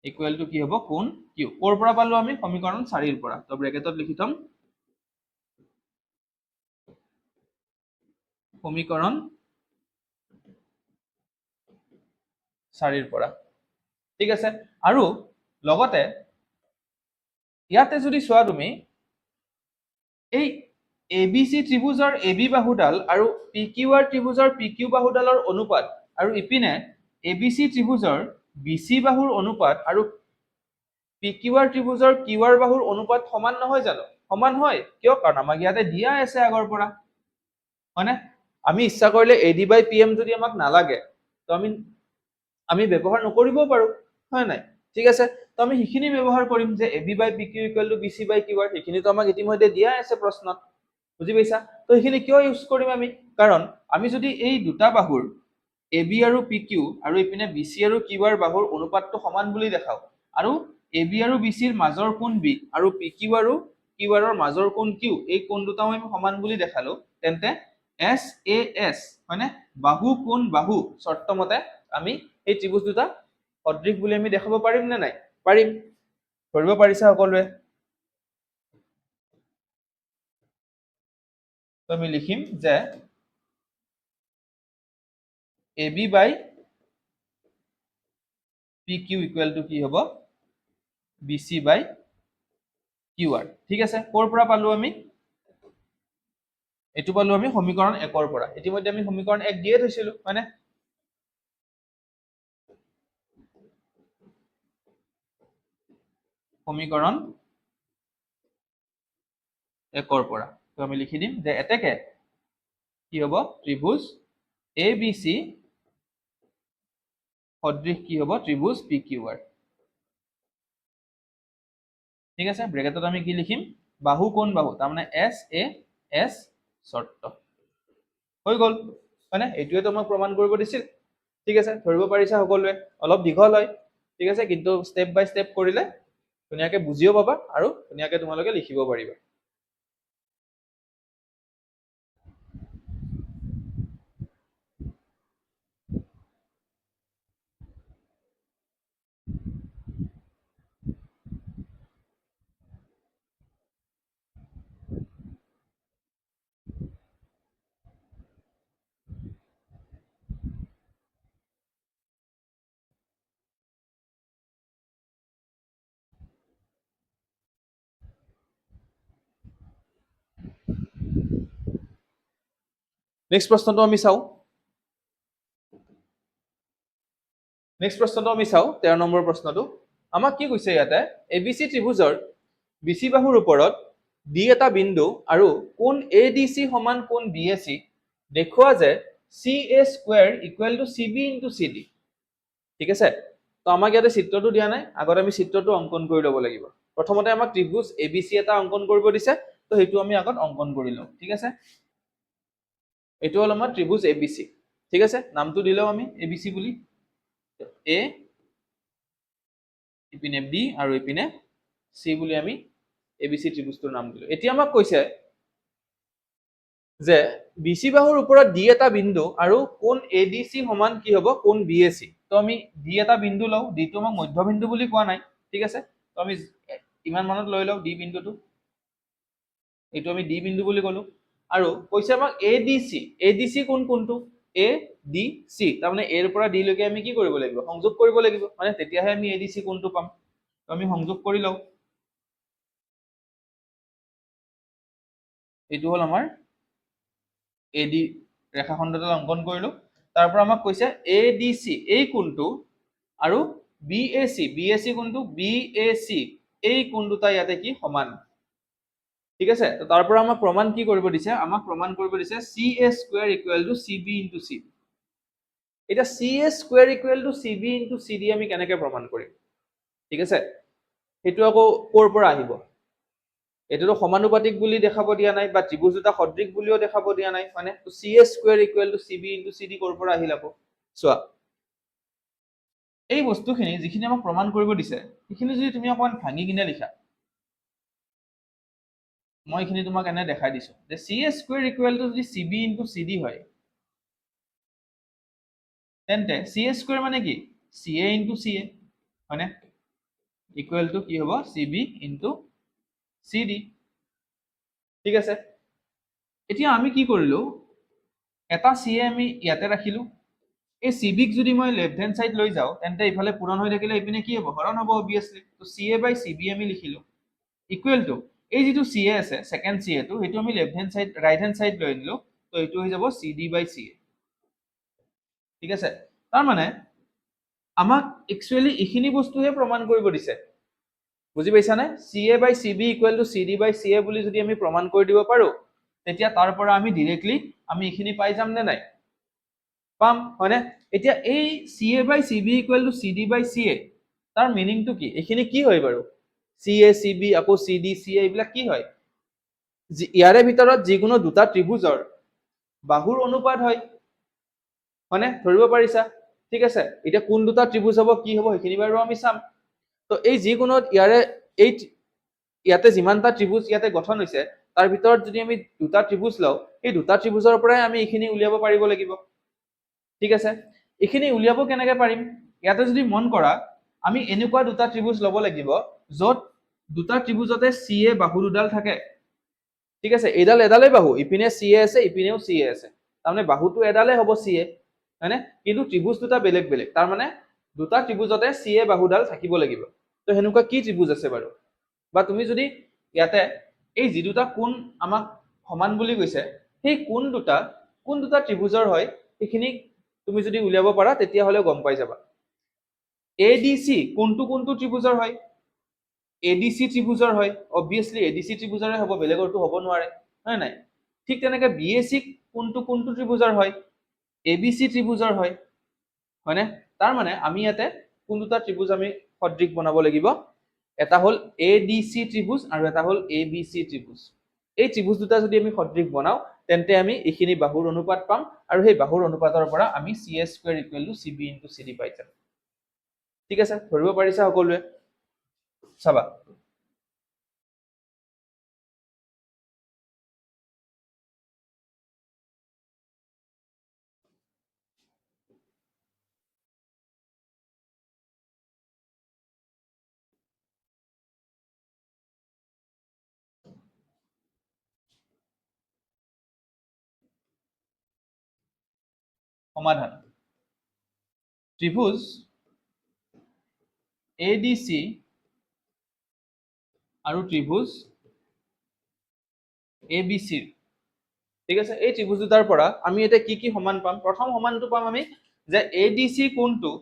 ইকুৱেল টু কি হ'ব? কোণ কিউ। ক'ৰ পৰা পালো আমি? সমীকৰণ 4ৰ পৰা। তো ব্ৰেকেটত লিখি থম সমীকৰণ 4ৰ পৰা। ঠিক আছে, আৰু লগতে ইয়াতে যদি চোৱা তুমি এই এ বি চি ত্ৰিভুজৰ এ বি বাহুডাল আৰু পি কিউ আৰ ত্ৰিভুজৰ পি কিউ বাহুডালৰ অনুপাত আৰু ইপিনে এ বি চি ত্ৰিভুজৰ বি চি বাহুৰ অনুপাত আৰু পি কিউ আৰ ত্ৰিভুজৰ কিউ আৰ বাহুৰ অনুপাত সমান নহয় জানো? সমান হয়। কিয়? কাৰণ আমাক ইয়াতে দিয়া আছে আগৰ পৰা, হয়নে? আমি ইচ্ছা কৰিলে A D by P M যদি আমাক নালাগে, তো আমি ব্যৱহাৰ নকৰিবও পাৰো, হয় নাই? ঠিক আছে, তো আমি সেইখিনি ব্যৱহাৰ কৰিম যে A B by P Q equal to B C by Q R, সেইখিনিতো আমাক ইতিমধ্যে দিয়া আছে প্ৰশ্নত, বুজি পাইছা? তো সেইখিনি কিয় ইউজ কৰিম আমি? কাৰণ আমি যদি এই দুটা বাহুৰ এ বি আৰু পি কিউ আৰু ইপিনে বি চি আৰু কিউ আৰ বাহুৰ অনুপাতটো সমান বুলি দেখাওঁ, আৰু এ বি আৰু বি চিৰ মাজৰ কোণ বি আৰু পি কিউ আৰু কিউ আৰৰ মাজৰ কোণ কিউ, এই কোণ দুটাও আমি সমান বুলি দেখালো, তেন্তে এছ এ এছ, হয়নে, বাহু কোণ বাহু চৰ্ত মতে আমি এই ত্ৰিভুজ দুটা সদৃশ বুলি আমি দেখাব পাৰিম নে নাই? পাৰিম। ধৰিব পাৰিছা সকলোৱে? তো আমি লিখিম যে A B by P Q equal to কি হ'ব? B C by Q R. ঠিক আছে, ক'ৰ পৰা পালো আমি? এইটো পালো আমি সমীকৰণ 1ৰ পৰা। ইতিমধ্যে আমি সমীকৰণ 1 দিয়ে থৈছিলো, হয়নে? সমীকৰণ 1ৰ পৰা তো আমি লিখি দিম যে এতেকে কি হ'ব, ত্ৰিভুজ এ বি চি সদৃশ কি হ'ব, ত্ৰিভুজ পি কিউ আৰ। ঠিক আছে, ব্ৰেকেটত আমি কি লিখিম, বাহু কোন বাহু, তাৰমানে এছ এ এছ চৰ্ত। হৈ গ'ল, হয়নে? এইটোৱেতো আমাক প্ৰমাণ কৰিব দিছিল। ঠিক আছে, ধৰিব পাৰিছা সকলোৱে? অলপ দীঘল হয়, ঠিক আছে, কিন্তু ষ্টেপ বাই ষ্টেপ কৰিলে ধুনীয়াকে বুজিও পাবা আৰু ধুনীয়াকে তোমালোকে লিখিব পাৰিবা। নেক্সট প্ৰশ্নটো আমি চাওঁ। নেক্সট প্ৰশ্নটো আমি চাওঁ, 13 নম্বৰ প্ৰশ্নটো। আমাক কি কৈছে ইয়াতে, এ বি চি ত্ৰিভুজৰ বি চি বাহুৰ ওপৰত ডি এটা বিন্দু আৰু কোণ এ ডি চি সমান কোণ বি এ চি, দেখুওৱা যে C A square equal to C B into C D. ঠিক আছে, তো আমাক ইয়াতে চিত্ৰটো দিয়া নাই, আগতে আমি চিত্ৰটো অংকন কৰি ল'ব লাগিব। প্ৰথমতে আমাক ত্ৰিভুজ এ বি চি এটা অংকন কৰিব দিছে, তো সেইটো আমি আগত অংকন কৰি লওঁ। ঠিক আছে, এইটো হ'ল আমাৰ ত্ৰিভুজ এ বি চি। ঠিক আছে, নামটো দিলেও আমি এ বি চি বুলি, এ ইপিনে বি আৰু ইপিনে চি বুলি আমি এ বি চি ত্ৰিভুজটোৰ নাম দিলো। এতিয়া আমাক কৈছে যে বি চি বাহুৰ ওপৰত ডি এটা বিন্দু আৰু কোণ এ ডি চি সমান কি হ'ব, কোণ বি এ চি। তো আমি ডি এটা বিন্দু লওঁ, ডিটো আমাক মধ্যবিন্দু বুলি কোৱা নাই। ঠিক আছে, তো আমি ইমান মানত লৈ লওঁ ডি বিন্দুটো, এইটো আমি ডি বিন্দু বুলি ক'লো। আৰু কৈছে আমাক A D C, A D C কোন কোনটো, এ ডি চি, তাৰমানে এৰ পৰা ডি লৈকে আমি কি কৰিব লাগিব, সংযোগ কৰিব লাগিব, মানে তেতিয়াহে আমি এ ডি চি কোনটো পাম। তো আমি সংযোগ কৰি লওঁ। এইটো হ'ল আমাৰ এ ডি ৰেখাখণ্ডডাল অংকন কৰিলো। তাৰ পৰা আমাক কৈছে এ ডি চি এই কোণটো আৰু B A C, B A C কোনটো, বি এ চি এই কোণ দুটা ইয়াতে কি সমান। ঠিক আছে, তো তাৰ পৰা আমাক প্ৰমাণ কি কৰিব দিছে, আমাক প্ৰমাণ কৰিব দিছে C A square equal to C B into C D. এতিয়া C A square equal to C B into C D আমি কেনেকে প্ৰমাণ কৰিম? ঠিক আছে, সেইটো আকৌ ক'ৰ পৰা আহিব? এইটোতো সমানুপাতিক বুলি দেখাব দিয়া নাই বা ত্ৰিভুজ দুটা সদৃশ বুলিও দেখাব দিয়া নাই, মানে C A square equal to C B into C D ক'ৰ পৰা আহিল আকৌ? চোৱা, এই বস্তুখিনি যিখিনি আমাক প্ৰমাণ কৰিব দিছে সেইখিনি যদি তুমি অকণমান ভাঙি কিনে লিখা, মই এইখিনি তোমাক এনে দেখাই দিছো যে C A square equal to যদি C B into C D হয়, তেন্তে চি এ স্কুৱেৰ মানে কি, C A into C A, হয়নে? ইকুৱেল টু কি হ'ব, C B into C D. ঠিক আছে, এতিয়া আমি কি কৰিলো, এটা চি এ আমি ইয়াতে ৰাখিলো, এই চি বিক যদি মই লেফ্ট হেণ্ড চাইড লৈ যাওঁ তেন্তে ইফালে পূৰণ হৈ থাকিলে ইপিনে কি হ'ব, হৰণ হ'ব অবভিয়াছলি। তো C A by C B আমি লিখিলো ইকুৱেল টু এই যিটো চি এ আছে ছেকেণ্ড চি এটো, সেইটো আমি left hand side right hand side লৈ আনিলো, তো এইটো হৈ যাব C D by C A. ঠিক আছে, তাৰমানে আমাক একচুৱেলি এইখিনি বস্তুহে প্ৰমাণ কৰিব দিছে, বুজি পাইছানে? C A by C B equal to C D by C A বুলি যদি আমি প্ৰমাণ কৰি দিব পাৰো, তেতিয়া তাৰ পৰা আমি ডিৰেক্টলি আমি এইখিনি পাই যাম নে নাই? পাম, হয়নে? এতিয়া এই C A by C B equal to C D by C A তাৰ মিনিংটো কি, এইখিনি কি হয় বাৰু? চি এ চি বি আকৌ চি ডি চি এ এইবিলাক কি হয়? ইয়াৰে ভিতৰত যিকোনো দুটা ত্ৰিভুজৰ বাহুৰ অনুপাত হয়, হয়নে? ধৰিব পাৰিছা? ঠিক আছে, এতিয়া কোন দুটা ত্ৰিভুজ হ'ব কি হ'ব সেইখিনি বাৰু আমি চাম। তো এই যিকোনো ইয়াৰে এই ইয়াতে যিমানটা ত্ৰিভুজ ইয়াতে গঠন হৈছে তাৰ ভিতৰত যদি আমি দুটা ত্ৰিভুজ লওঁ, এই দুটা ত্ৰিভুজৰ পৰাই আমি এইখিনি উলিয়াব পাৰিব লাগিব। ঠিক আছে, এইখিনি উলিয়াব কেনেকে পাৰিম? ইয়াতে যদি মন কৰা, আমি এনেকুৱা দুটা ত্ৰিভুজ ল'ব লাগিব য'ত দুটা ত্ৰিভুজতে চি এ বাহু দুডাল থাকে। ঠিক আছে, এইডাল এডালেই বাহু, ইপিনে চি এ আছে ইপিনেও চি এ আছে, তাৰমানে বাহুটো এডালেই হ'ব চি এ, হয়নে? কিন্তু ত্ৰিভুজ দুটা বেলেগ বেলেগ, তাৰমানে দুটা ত্ৰিভুজতে চি এ বাহুডাল থাকিব লাগিব। তো সেনেকুৱা কি ত্ৰিভুজ আছে বাৰু? বা তুমি যদি ইয়াতে এই যি দুটা কোণ আমাক সমান বুলি কৈছে, সেই কোণ দুটা কোন দুটা ত্ৰিভুজৰ হয় সেইখিনি তুমি যদি উলিয়াব পাৰা তেতিয়াহ'লে গম পাই যাবা। এ ডি চি কোনটো কোনটো ত্ৰিভুজৰ হয়? এ ডি চি ত্ৰিভুজৰ হয়, অবভিয়াছলি এ ডি চি ত্ৰিভুজৰে হ'ব, বেলেগৰটো হ'ব নোৱাৰে, হয় নাই? ঠিক তেনেকে বি এ চি কোনটো কোনটো ত্ৰিভুজৰ হয়? এ বি চি ত্ৰিভুজৰ হয়, হয়নে? তাৰ মানে আমি ইয়াতে কোন দুটা ত্ৰিভুজ আমি সদৃশ বনাব লাগিব? এটা হ'ল এ ডি চি ত্ৰিভুজ আৰু এটা হ'ল এ বি চি ত্ৰিভুজ। এই ত্ৰিভুজ দুটা যদি আমি সদৃশ বনাওঁ, তেন্তে আমি এইখিনি বাহুৰ অনুপাত পাম আৰু সেই বাহুৰ অনুপাতৰ পৰা আমি C A square equal to C B into C D পাই যাম। ঠিক আছে, ধৰিব পাৰিছা সকলোৱে? চাবা, সমাধান। ত্ৰিভুজ এ ডি চি আৰু ত্ৰিভুজ এ বি চিৰ, ঠিক আছে, এই ত্ৰিভুজ দুটাৰ পৰা আমি এতিয়া কি কি সমান পাম? প্ৰথম সমানটো পাম আমি যে এ ডি চি কোণটো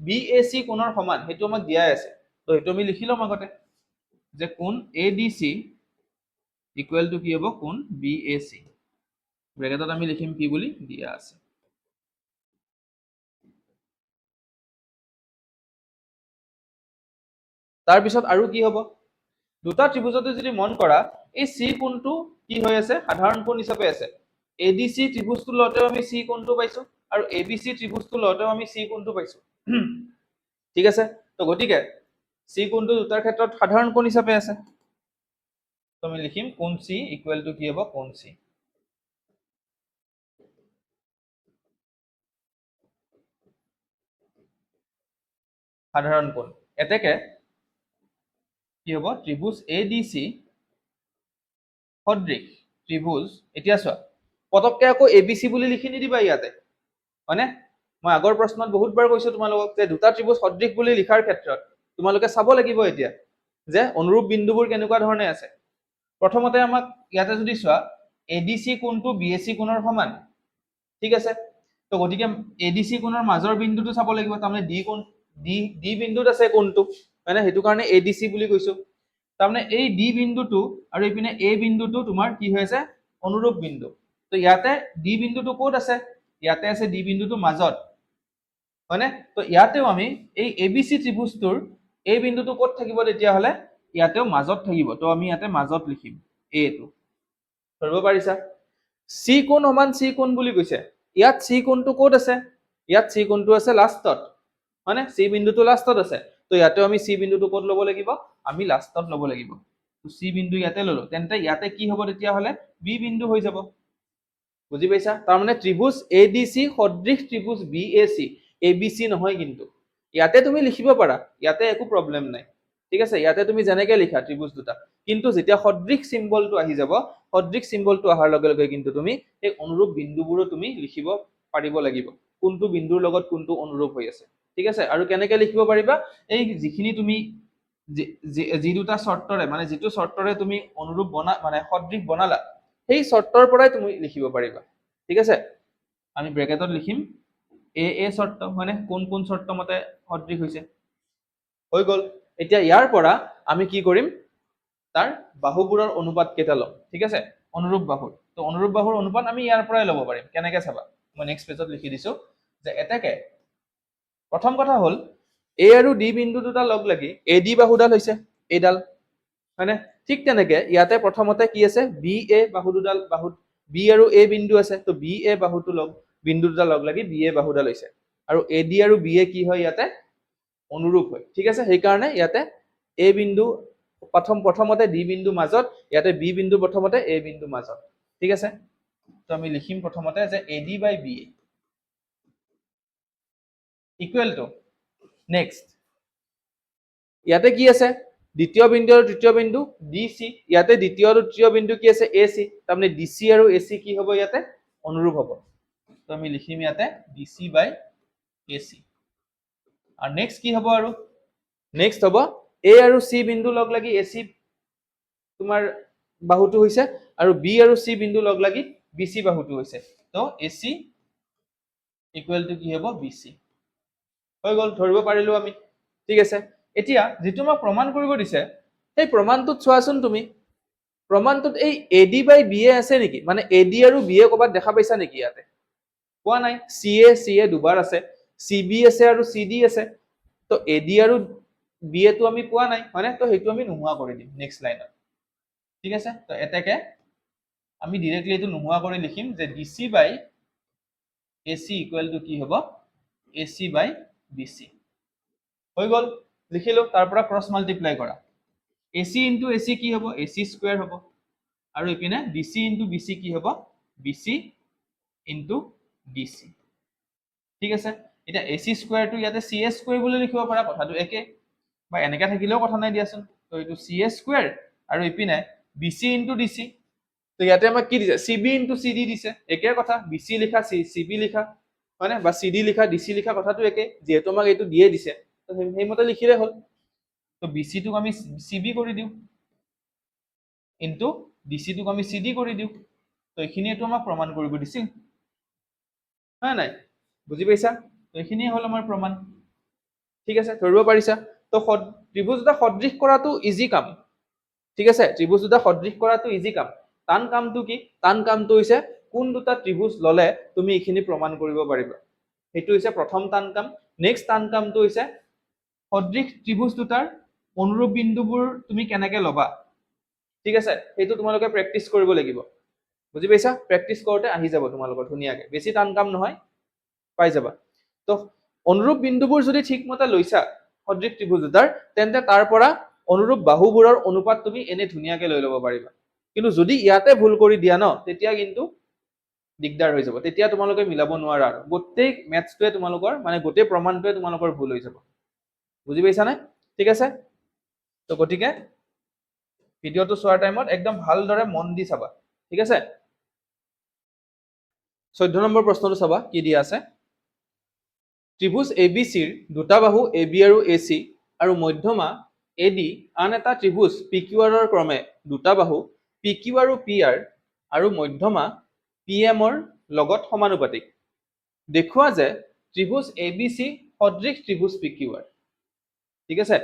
বি এ চি কোণৰ সমান, সেইটো আমাক দিয়াই আছে। তো সেইটো আমি লিখি ল'ম আগতে যে কোণ A D C equal to কি হ'ব? কোণ বি এ চি। ব্ৰেকেটত আমি লিখিম কি বুলি দিয়া আছে। তাৰপিছত আৰু কি হ'ব? দুটা ত্ৰিভুজতে যদি মন কৰা, এই চি কোণটো কি হৈ আছে? সাধাৰণ কোণ হিচাপে আছে। এ ডি চি ত্ৰিভুজটো লওঁতেও আমি চি কোণটো পাইছো আৰু এ বি চি ত্ৰিভুজটো লওঁতেও আমি চি কোণটো পাইছো। ঠিক আছে, তো গতিকে চি কোণটো দুটাৰ ক্ষেত্ৰত সাধাৰণ কোণ হিচাপে আছে। তো আমি লিখিম কোণ চি ইকুৱেল টু কি হ'ব? কোণ চি। সাধাৰণ কোণ। এতেকে কি হ'ব? ত্ৰিভুজ এ ডি চি সদৃশ ত্ৰিভুজ, এতিয়া চোৱা, পটককে আকৌ এ বি চি বুলি লিখি নিদিবা ইয়াতে, হয়নে? মই আগৰ প্ৰশ্নত বহুতবাৰ কৈছো তোমালোকক যে দুটা ত্ৰিভুজ সদৃশ বুলি লিখাৰ ক্ষেত্ৰত তোমালোকে চাব লাগিব এতিয়া যে অনুৰূপ বিন্দুবোৰ কেনেকুৱা ধৰণে আছে। প্ৰথমতে আমাক ইয়াতে যদি চোৱা, এ ডি চি কোণটো বি এ চি কোণৰ সমান, ঠিক আছে। তো গতিকে এ ডি চি কোণৰ মাজৰ বিন্দুটো চাব লাগিব, তাৰমানে ডি কোণ, ডি, ডি বিন্দুত আছে কোণটো, হয়নে? সেইটো কাৰণে এ ডি চি বুলি কৈছো। তাৰমানে এই ডি বিন্দুটো আৰু এইপিনে এ বিন্দুটো তোমাৰ কি হৈ আছে? অনুৰূপ বিন্দু। তো ইয়াতে ডি বিন্দুটো ক'ত আছে? ইয়াতে আছে ডি বিন্দুটো মাজত, হয়নে? তো ইয়াতেও আমি এই এ বি চি ত্ৰিভুজটোৰ এই বিন্দুটো ক'ত থাকিব তেতিয়াহ'লে? ইয়াতেও মাজত থাকিব। তো আমি ইয়াতে মাজত লিখিম এটো। ধৰিব পাৰিছা? চি কোণ সমান চি কোণ বুলি কৈছে। ইয়াত চি কোণটো ক'ত আছে? ইয়াত চি কোণটো আছে লাষ্টত, হয়নে? চি বিন্দুটো লাষ্টত আছে। তো ইয়াতেও আমি চি বিন্দুটো ক'ত ল'ব লাগিব? আমি লাষ্টত ল'ব লাগিব। তো চি বিন্দু ইয়াতে ল'লো, তেন্তে ইয়াতে কি হ'ব তেতিয়াহ'লে? বি বিন্দু হৈ যাব। বুজি পাইছা? তাৰমানে ত্ৰিভুজ এ ডি চি সদৃশ ত্ৰিভুজ B A C, A B C নহয় কিন্তু। ইয়াতে তুমি লিখিব পাৰা, ইয়াতে একো প্ৰব্লেম নাই, ঠিক আছে। ইয়াতে তুমি যেনেকে লিখা ত্ৰিভুজ দুটা, কিন্তু যেতিয়া সদৃশ চিম্বলটো আহি যাব, সদৃশ চিম্বলটো অহাৰ লগে লগে কিন্তু তুমি সেই অনুৰূপ বিন্দুবোৰো তুমি লিখিব পাৰিব লাগিব, কোনটো বিন্দুৰ লগত কোনটো অনুৰূপ হৈ আছে, ঠিক আছে। আৰু কেনেকে লিখিব পাৰিবা? এই যিখিনি তুমি যি দুটা চৰ্তৰে, মানে যিটো চৰ্তৰে তুমি অনুৰূপ বনা, মানে সদৃশ বনালা, সেই চৰ্তৰ পৰাই তুমি লিখিব পাৰিবা, ঠিক আছে। আমি ব্ৰেকেটত লিখিম এ এ চৰ্ত, হয়নে? কোন কোন চৰ্ত মতে সদৃশ হৈছে, হৈ গ'ল। এতিয়া ইয়াৰ পৰা আমি কি কৰিম? তাৰ বাহুবোৰৰ অনুপাত কেইটা ল'ম, ঠিক আছে? অনুৰূপ বাহুৰ, তো অনুৰূপ বাহুৰ অনুপাত আমি ইয়াৰ পৰাই ল'ব পাৰিম। কেনেকে চাবা, মই নেক্সট পেজত লিখি দিছো যে এতেকে প্ৰথম কথা হ'ল এ আৰু ডি বিন্দু দুটা লগ লাগি এ ডি বাহুডাল হৈছে এইডাল, হয়নে? ঠিক তেনেকে ইয়াতে প্ৰথমতে কি আছে? বি এ বাহু দুডাল, বাহু বি আৰু এ বিন্দু আছে, তো বি এ বাহুটো লগ, বিন্দু দুটা লগ লাগি বি এ বাহুডাল হৈছে, আৰু এ ডি আৰু বি এ কি হয় ইয়াতে? অনুৰূপ হয়, ঠিক আছে। সেইকাৰণে ইয়াতে এ বিন্দু প্ৰথমতে ডি বিন্দু মাজত, ইয়াতে বি বিন্দু প্ৰথমতে এ বিন্দু মাজত, ঠিক আছে। তো আমি লিখিম প্ৰথমতে যে A D by B A equal to, next ইয়াতে কি আছে? দ্বিতীয় বিন্দু আৰু তৃতীয় বিন্দু ডি চি, ইয়াতে দ্বিতীয় আৰু তৃতীয় বিন্দু কি আছে? এ চি, তাৰমানে ডি চি আৰু এ চি কি হ'ব ইয়াতে? অনুৰূপ হ'ব। তো আমি লিখিম ইয়াতে D C by A C. আৰু নেক্সট কি হ'ব? আৰু নেক্সট হ'ব এ আৰু চি বিন্দু লগ লাগি এ চি তোমাৰ বাহুটো হৈছে, আৰু বি আৰু চি বিন্দু লগ লাগি বি চি বাহুটো হৈছে। তো এ চি ইকুৱেল টু কি হ'ব? বি চি হৈ গ'ল, ধৰিব পাৰিলো আমি। ঠিক আছে, এতিয়া যিটো আমাক প্ৰমাণ কৰিব দিছে সেই প্ৰমাণটোত চোৱাচোন তুমি, প্ৰমাণটোত এই A D by B A আছে নেকি? মানে এ ডি আৰু বি এ ক'ৰবাত দেখা পাইছা নেকি? ইয়াতে পোৱা নাই। চি এ, চি এ দুবাৰ আছে, চি বি আছে আৰু চি ডি আছে। তো এ ডি আৰু বি এটো আমি পোৱা নাই, হয়নে? তো সেইটো আমি নোহোৱা কৰি দিম নেক্সট লাইনত। ঠিক আছে, তো এতেকে আমি ডিৰেক্টলি এইটো নোহোৱা কৰি লিখিম যে D C by A C equal to কি হ'ব? A C by B C হৈ গ'ল, লিখিলো। তাৰ পৰা ক্ৰছ মাল্টিপ্লাই কৰা, A C into A C কি হ'ব? এ চি স্কুৱেৰ হ'ব, আৰু ইপিনে D C into B C কি হ'ব? B C into D C. ঠিক আছে, এতিয়া এ চি স্কুৱেৰটো ইয়াতে চি এ স্কুৱেৰ বুলি লিখিব পাৰা, কথাটো একে, বা এনেকে থাকিলেও কথা নাই দিয়াচোন। তো এইটো চি এ স্কুৱেৰ আৰু ইপিনে B C into D C. তো ইয়াতে আমাক কি দিছে? C B into C D দিছে, একে কথা। বি চি লিখা, চি বি লিখা, হয়নে? বা চি ডি লিখা, ডি চি লিখা, কথাটো একে। যিহেতু আমাক এইটো দিয়ে দিছে, তো সেইমতে লিখিলে হ'ল। তো বি চিটোক আমি চি বি কৰি দিওঁ, ইনটু ডি চিটোক আমি চি ডি কৰি দিওঁ। তো এইখিনিয়েতো আমাক প্ৰমাণ কৰিব দিছিল, হয় নাই? বুজি পাইছা? তো এইখিনিয়ে হ'ল আমাৰ প্ৰমাণ। ঠিক আছে, ধৰিব পাৰিছা? তো ত্ৰিভুজ দুটা সদৃশ কৰাটো ইজি কাম। ঠিক আছে, ত্ৰিভুজ দুটা সদৃশ কৰাটো ইজি কাম। টান কামটো কি? টান কামটো হৈছে কোন দুটা ত্ৰিভুজ ললে তুমি এইখিনি প্ৰমাণ কৰিব পাৰিবা, সেইটো হৈছে প্ৰথম টান কাম। নেক্সট টান কামটো হৈছে সদৃশ ত্ৰিভুজ দুটাৰ অনুৰূপ বিন্দুবোৰ তুমি কেনেকে ল'বা। ঠিক আছে, সেইটো তোমালোকে প্ৰেক্টিচ কৰিব লাগিব। বুজি পাইছা? প্ৰেক্টিচ কৰোঁতে আহি যাব তোমালোকৰ ধুনীয়াকে, বেছি টান কাম নহয়, পাই যাবা। তো অনুৰূপ বিন্দুবোৰ যদি ঠিকমতে লৈছা সদৃশ ত্ৰিভুজ দুটাৰ, তেন্তে তাৰ পৰা অনুৰূপ বাহুবোৰৰ অনুপাত তুমি এনে ধুনীয়াকে লৈ ল'ব পাৰিবা। কিন্তু যদি ইয়াতে ভুল কৰি দিয়া ন, তেতিয়া কিন্তু দিগদাৰ হৈ যাব, তেতিয়া তোমালোকে মিলাব নোৱাৰা, আৰু গোটেই মেথছটোৱে তোমালোকৰ, মানে গোটেই প্ৰমাণটোৱে তোমালোকৰ ভুল হৈ যাব। বুজি পাইছানে? ঠিক আছে, তো গতিকে ভিডিঅ'টো চোৱাৰ টাইমত একদম ভালদৰে মন দি চাবা। ঠিক আছে, 14 নম্বৰ প্ৰশ্নটো চাবা কি দিয়া আছে। ত্ৰিভুজ এ বি চিৰ দুটা বাহু এ বি আৰু এ চি আৰু মধ্যমা এ ডি আন এটা ত্ৰিভুজ পি কিউ আৰৰ ক্ৰমে দুটা বাহু পি কিউ আৰু পি আৰ আৰু মধ্যমা পি এমৰ লগত সমানুপাতিক। দেখুওৱা যে ত্ৰিভুজ এ বি চি সদৃশ ত্ৰিভুজ পি কিউ আৰ। ঠিক আছে,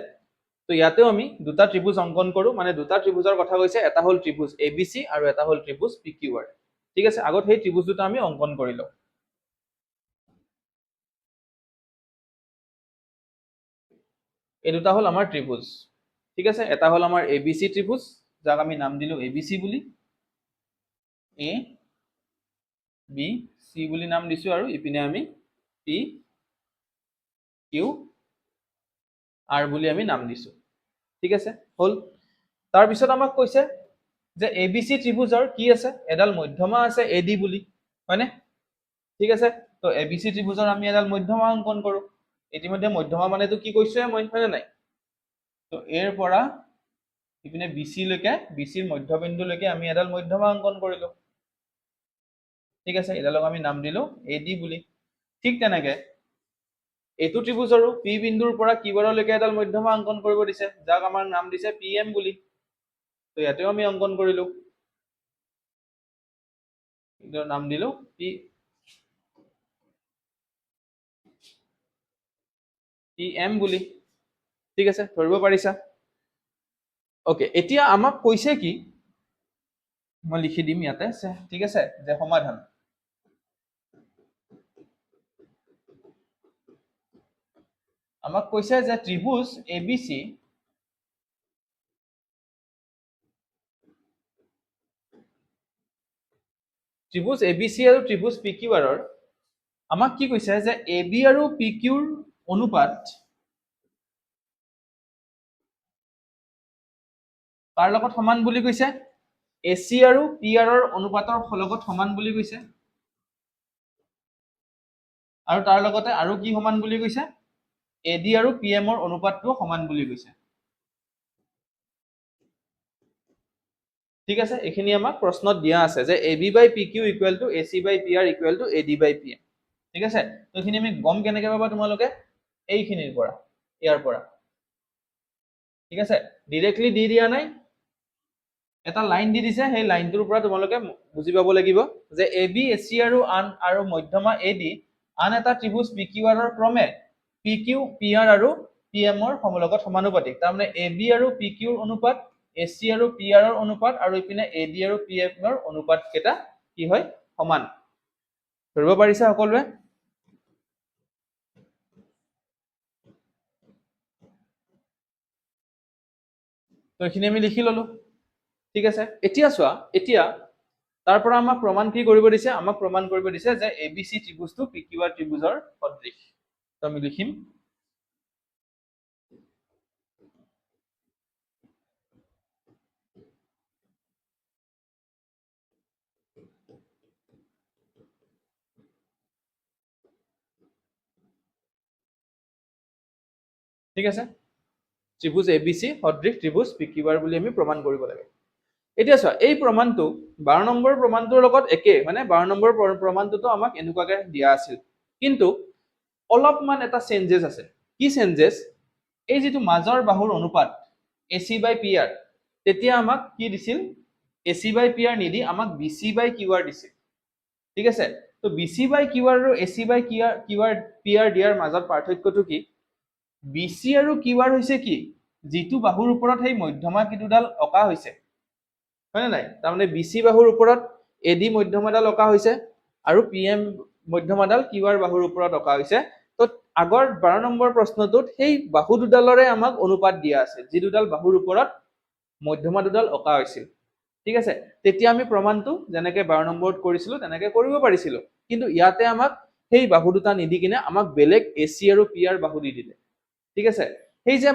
তো ইয়াতেও আমি দুটা ত্ৰিভুজ অংকন কৰো, মানে দুটা ত্ৰিভুজৰ কথা কৈছে, এটা হ'ল ত্ৰিভুজ এ বি চি আৰু এটা হ'ল ত্ৰিভুজ পি কিউ আৰ। ঠিক আছে, আগত সেই ত্ৰিভুজ দুটা আমি অংকন কৰি লওঁ। এই দুটা হ'ল আমাৰ ত্ৰিভুজ। ঠিক আছে, এটা হ'ল আমাৰ এ বি চি ত্ৰিভুজ, যাক আমি নাম দিলো এ বি চি বুলি, এ বি চি বুলি নাম দিছো, আৰু ইপিনে আমি পি কিউ আৰ বুলি আমি নাম দিছো। ঠিক আছে, হ'ল। তাৰপিছত আমাক কৈছে যে এ বি চি ত্ৰিভুজৰ কি আছে, এডাল মধ্যমা আছে এ ডি বুলি, হয়নে? ঠিক আছে, তো এ বি চি ত্ৰিভুজৰ আমি এডাল মধ্যমা অংকন কৰো। ইতিমধ্যে মধ্যমা মানেতো কি কৈছোৱে মই, হয়নে নাই? তো এৰ পৰা ইপিনে বি চিলৈকে, বি চিৰ মধ্যবিন্দুলৈকে আমি এডাল মধ্যমা অংকন কৰিলো। ঠিক আছে, এডালক আমি নাম দিলো এ ডি বুলি। ঠিক তেনেকে এইটো ত্ৰিভুজৰো পি বিন্দুৰ পৰা কিউ আৰলৈকে এডাল মধ্যমা অংকন কৰিব দিছে, যাক আমাৰ নাম দিছে পি এম বুলি। তো ইয়াতেও আমি অংকন কৰিলো, নাম দিলো পি পি এম বুলি। ঠিক আছে, ধৰিব পাৰিছা? অ'কে, এতিয়া আমাক কৈছে কি, মই লিখি দিম ইয়াতে, ঠিক আছে, যে সমাধান। আমাক কৈছে যে ত্ৰিভুজ এ বি চি ত্ৰিভুজ এ বি চি আৰু ত্ৰিভুজ পি কিউ আৰৰ আমাক কি কৈছে যে এ বি আৰু পি কিউৰ অনুপাত কাৰ লগত সমান বুলি কৈছে? এ চি আৰু পি আৰৰ অনুপাতৰ লগত সমান বুলি কৈছে, আৰু তাৰ লগতে আৰু কি সমান বুলি কৈছে? এ ডি আৰু পি এমৰ অনুপাতটো সমান বুলি কৈছে। ঠিক আছে, এইখিনি আমাক প্ৰশ্নত দিয়া আছে যে A B by P Q equal to A C by P R equal to A D by P M. ঠিক আছে, তো এইখিনি আমি গম কেনেকে পাবা তোমালোকে? এইখিনিৰ পৰা, ইয়াৰ পৰা। ঠিক আছে, ডিৰেক্টলি দি দিয়া নাই, এটা লাইন দি দিছে। সেই লাইনটোৰ পৰা তোমালোকে বুজি পাব লাগিব যে এ বি, এ চি আৰু আন আৰু মধ্যমা এ ডি আন এটা ত্ৰিভুজ পি কিউ আৰৰ ক্ৰমে পি কিউ, পি আৰ আৰু পি এমৰ লগত সমানুপাতিক। তাৰমানে এ বি আৰু পি কিউৰ অনুপাত, এ চি আৰু পি আৰৰ অনুপাত আৰু ইপিনে এ ডি আৰু পি এমৰ অনুপাত কেইটা কি হয়? সমান। ধৰিব পাৰিছা সকলোৱে? তো এইখিনি আমি লিখি ললো। ঠিক আছে, এতিয়া চোৱা, এতিয়া তাৰ পৰা আমাক প্ৰমাণ কি কৰিব দিছে? আমাক প্ৰমাণ কৰিব দিছে যে এ বি চি ত্ৰিভুজটো পি কিউ আৰ ত্ৰিভুজৰ সদৃশ। তো আমি লিখিম ঠিক আছে, ত্ৰিভুজ এ বি চি সদৃশ ত্ৰিভুজ পি কিউ আৰ বুলি আমি প্ৰমাণ কৰিব লাগে। এতিয়া চোৱা, এই প্ৰমাণটো 12 নম্বৰ প্ৰমাণটোৰ লগত একে, মানে 12 নম্বৰ প্ৰমাণটোতো আমাক এনেকুৱাকে দিয়া আছিল, কিন্তু অলপমান এটা চেঞ্জেছ আছে। কি চেঞ্জেছ? এই যিটো মাজৰ বাহুৰ অনুপাত A C by P R, তেতিয়া আমাক কি দিছিল? A C by P R নিদি আমাক B C by Q R দিছিল। ঠিক আছে, তো B C by Q R আৰু A C by Q R P R দিয়াৰ মাজত পাৰ্থক্যটো কি? বি চি আৰু কিউ আৰ হৈছে কি? যিটো বাহুৰ ওপৰত সেই মধ্যমা কি দুডাল অঁকা হৈছে, হয়নে নাই? তাৰমানে বি চি বাহুৰ ওপৰত এ ডি মধ্যমাডাল অঁকা হৈছে আৰু পি এম মধ্যমাডাল কিউ আৰ বাহুৰ ওপৰত অঁকা হৈছে। তো আগৰ 12 নম্বৰ প্ৰশ্নটোত সেই বাহু দুডালৰে আমাক অনুপাত দিয়া আছিল, যি দুডাল বাহুৰ ওপৰত মধ্যমা দুডাল অঁকা হৈছিল। ঠিক আছে, তেতিয়া আমি প্ৰমাণটো যেনেকে 12 নম্বৰত কৰিছিলো তেনেকে কৰিব পাৰিছিলো, কিন্তু ইয়াতে আমাক সেই বাহু দুটা নিদি কিনে আমাক বেলেগ এ চি আৰু পি আৰ বাহু দি দিলে। ঠিক আছে, সেই যে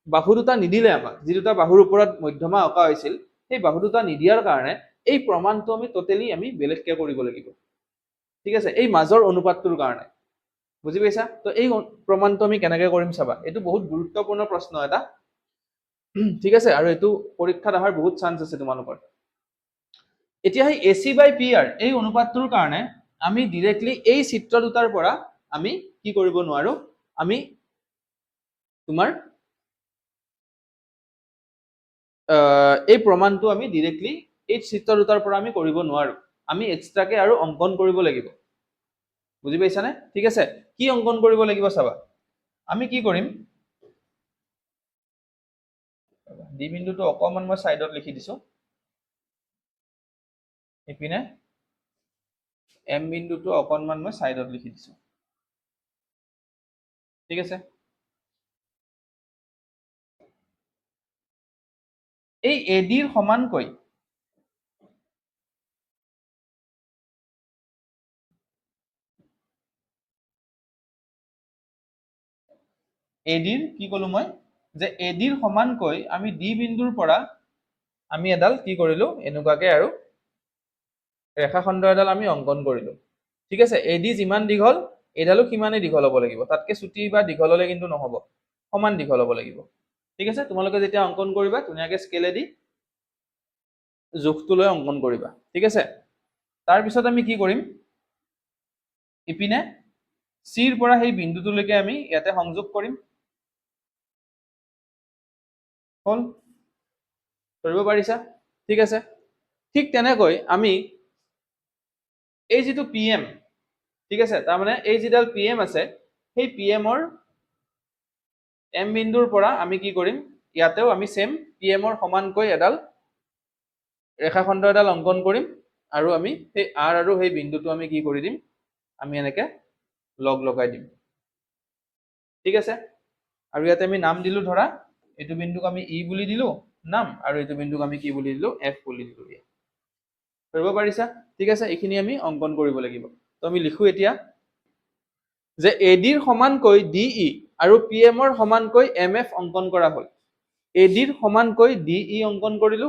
বাহু দুটা নিদিলে আমাক, যি দুটা বাহুৰ ওপৰত মধ্যমা অঁকা হৈছিল, সেই বাহু দুটা নিদিয়াৰ কাৰণে এই প্ৰমাণটো আমি টোটেলি বেলেগকে কৰিব লাগিব। ঠিক আছে, এই মাজৰ অনুপাতটোৰ কাৰণে, বুজি পাইছা? তো এই প্ৰমাণটো আমি কেনেকে কৰিম চাবা, এইটো বহুত গুৰুত্বপূৰ্ণ প্ৰশ্ন এটা। ঠিক আছে, আৰু এইটো পৰীক্ষাত অহাৰ বহুত চান্স আছে তোমালোকৰ। এতিয়া সেই এ চি বাই পি আৰ এই অনুপাতটোৰ কাৰণে আমি ডিৰেক্টলি এই চিত্ৰ দুটাৰ পৰা আমি কি কৰিব নোৱাৰো, আমি তোমাৰ এই প্ৰমাণটো আমি ডিৰেক্টলি এই চিত্ৰ দুটাৰ পৰা আমি কৰিব নোৱাৰো, আমি এক্সট্ৰাকে আৰু অংকন কৰিব লাগিব। বুজি পাইছানে? ঠিক আছে, কি অংকন কৰিব লাগিব চাবা, আমি কি কৰিম, ডি বিন্দুটো অকণমান মই চাইডত লিখি দিছো, ইপিনে এম বিন্দুটো অকণমান মই চাইডত লিখি দিছো। ঠিক আছে, এই এ ডিৰ সমানকৈ এ ডিৰ কি কলো মই, যে এ ডিৰ সমানকৈ আমি ডি বিন্দুৰ পৰা আমি এডাল কি কৰিলো, এনেকুৱাকে আৰু ৰেখাখণ্ড এডাল আমি অংকন কৰিলো। ঠিক আছে, এ ডি যিমান দীঘল এইডালো সিমানেই দীঘল হ'ব লাগিব, তাতকে চুটি বা দীঘল হ'লে কিন্তু নহ'ব, সমান দীঘল হ'ব লাগিব। ঠিক আছে, তোমালোকে যেতিয়া অংকন কৰিবা ধুনীয়াকে স্কেলেদি জোখটো লৈ অংকন কৰিবা। ঠিক আছে, তাৰপিছত আমি কি কৰিম, ইপিনে চিৰ পৰা সেই বিন্দুটোলৈকে আমি ইয়াতে সংযোগ কৰিম। হ'ল, ধৰিব পাৰিছা? ঠিক আছে, ঠিক তেনেকৈ আমি এই যিটো পি এম, ঠিক আছে, তাৰমানে এই যিডাল পি এম আছে সেই পি এমৰ এম বিন্দুৰ পৰা আমি কি কৰিম, ইয়াতেও আমি ছেম পি এমৰ সমানকৈ এডাল ৰেখাখণ্ড এডাল অংকন কৰিম আৰু আমি সেই আৰ আৰু সেই বিন্দুটো আমি কি কৰি দিম, আমি এনেকে লগ লগাই দিম। ঠিক আছে, আৰু ইয়াতে আমি নাম দিলো, ধৰা এইটো বিন্দুক আমি ই বুলি দিলো নাম, আৰু এইটো বিন্দুক আমি কি বুলি দিলো, এফ বুলি দিলো। দিয়া, ধৰিব পাৰিছা? ঠিক আছে, এইখিনি আমি অংকন কৰিব লাগিব। তো আমি লিখো এতিয়া যে এ ডিৰ সমানকৈ ডি ই আৰু পি এমৰ সমানকৈ এম এফ অংকন কৰা হ'ল। এ ডিৰ সমানকৈ ডি ই অংকন কৰিলো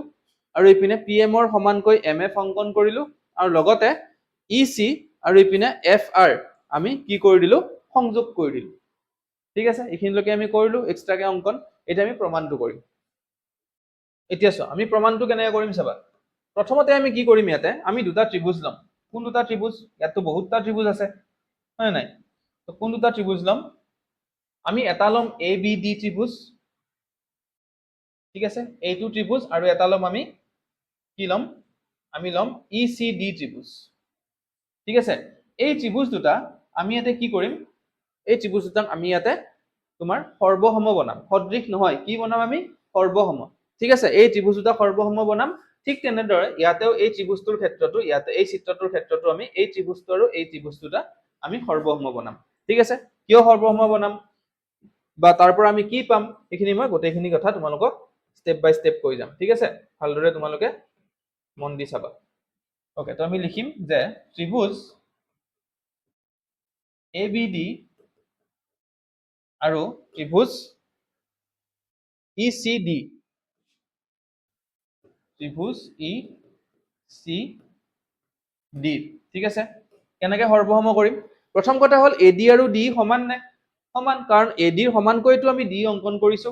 আৰু ইপিনে পি এমৰ সমানকৈ এম এফ অংকন কৰিলো আৰু লগতে ই চি আৰু ইপিনে এফ আৰ আমি কি কৰি দিলো, সংযোগ কৰি দিলো। ঠিক আছে, এইখিনিলৈকে আমি কৰিলো এক্সট্ৰাকে অংকন। এতিয়া আমি প্ৰমাণটো কৰিম। এতিয়া চোৱা, আমি প্ৰমাণটো কেনেকে কৰিম চাবা। প্ৰথমতে আমি কি কৰিম, ইয়াতে আমি দুটা ত্ৰিভুজ ল'ম। কোন দুটা ত্ৰিভুজ? ইয়াততো বহুতটা ত্ৰিভুজ আছে, হয় নে নাই? তো কোন দুটা ত্ৰিভুজ ল'ম আমি? এটা ল'ম এ বি ডি ত্ৰিভুজ। ঠিক আছে, এইটো ত্ৰিভুজ আৰু এটা ল'ম আমি কি ল'ম, আমি ল'ম ই চি ডি ত্ৰিভুজ। ঠিক আছে, এই ত্ৰিভুজ দুটা আমি ইয়াতে কি কৰিম, এই ত্ৰিভুজ দুটাক আমি ইয়াতে তোমাৰ সৰ্বসম বনাম, সদৃশ নহয়, কি বনাম আমি, সৰ্বসম। ঠিক আছে, এই ত্ৰিভুজ দুটা সৰ্বসম বনাম। ঠিক তেনেদৰে ইয়াতেও এই ত্ৰিভুজটোৰ ক্ষেত্ৰতো, ইয়াতে এই চিত্ৰটোৰ ক্ষেত্ৰতো আমি এই ত্ৰিভুজটো আৰু এই ত্ৰিভুজ দুটা আমি সৰ্বসম বনাম। ঠিক আছে, কিয় সৰ্বসম বনাম বা তাৰ পৰা আমি কি পাম, এইখিনি মই গোটেইখিনি কথা তোমালোকক ষ্টেপ বাই ষ্টেপ কৈ যাম। ঠিক আছে, ভালদৰে তোমালোকে মন দি চাবা। অ'কে, তো আমি লিখিম যে ত্ৰিভুজ এ বি ডি আৰু ত্ৰিভুজ ই চি ডি, ত্ৰিভুজ ই চি ডি। ঠিক আছে, কেনেকে সৰ্বসম কৰিম? প্ৰথম কথা হ'ল এ ডি আৰু ডি সমান নে? সমান, কাৰণ এ ডিৰ সমানকৈতো আমি ডি অংকন কৰিছো,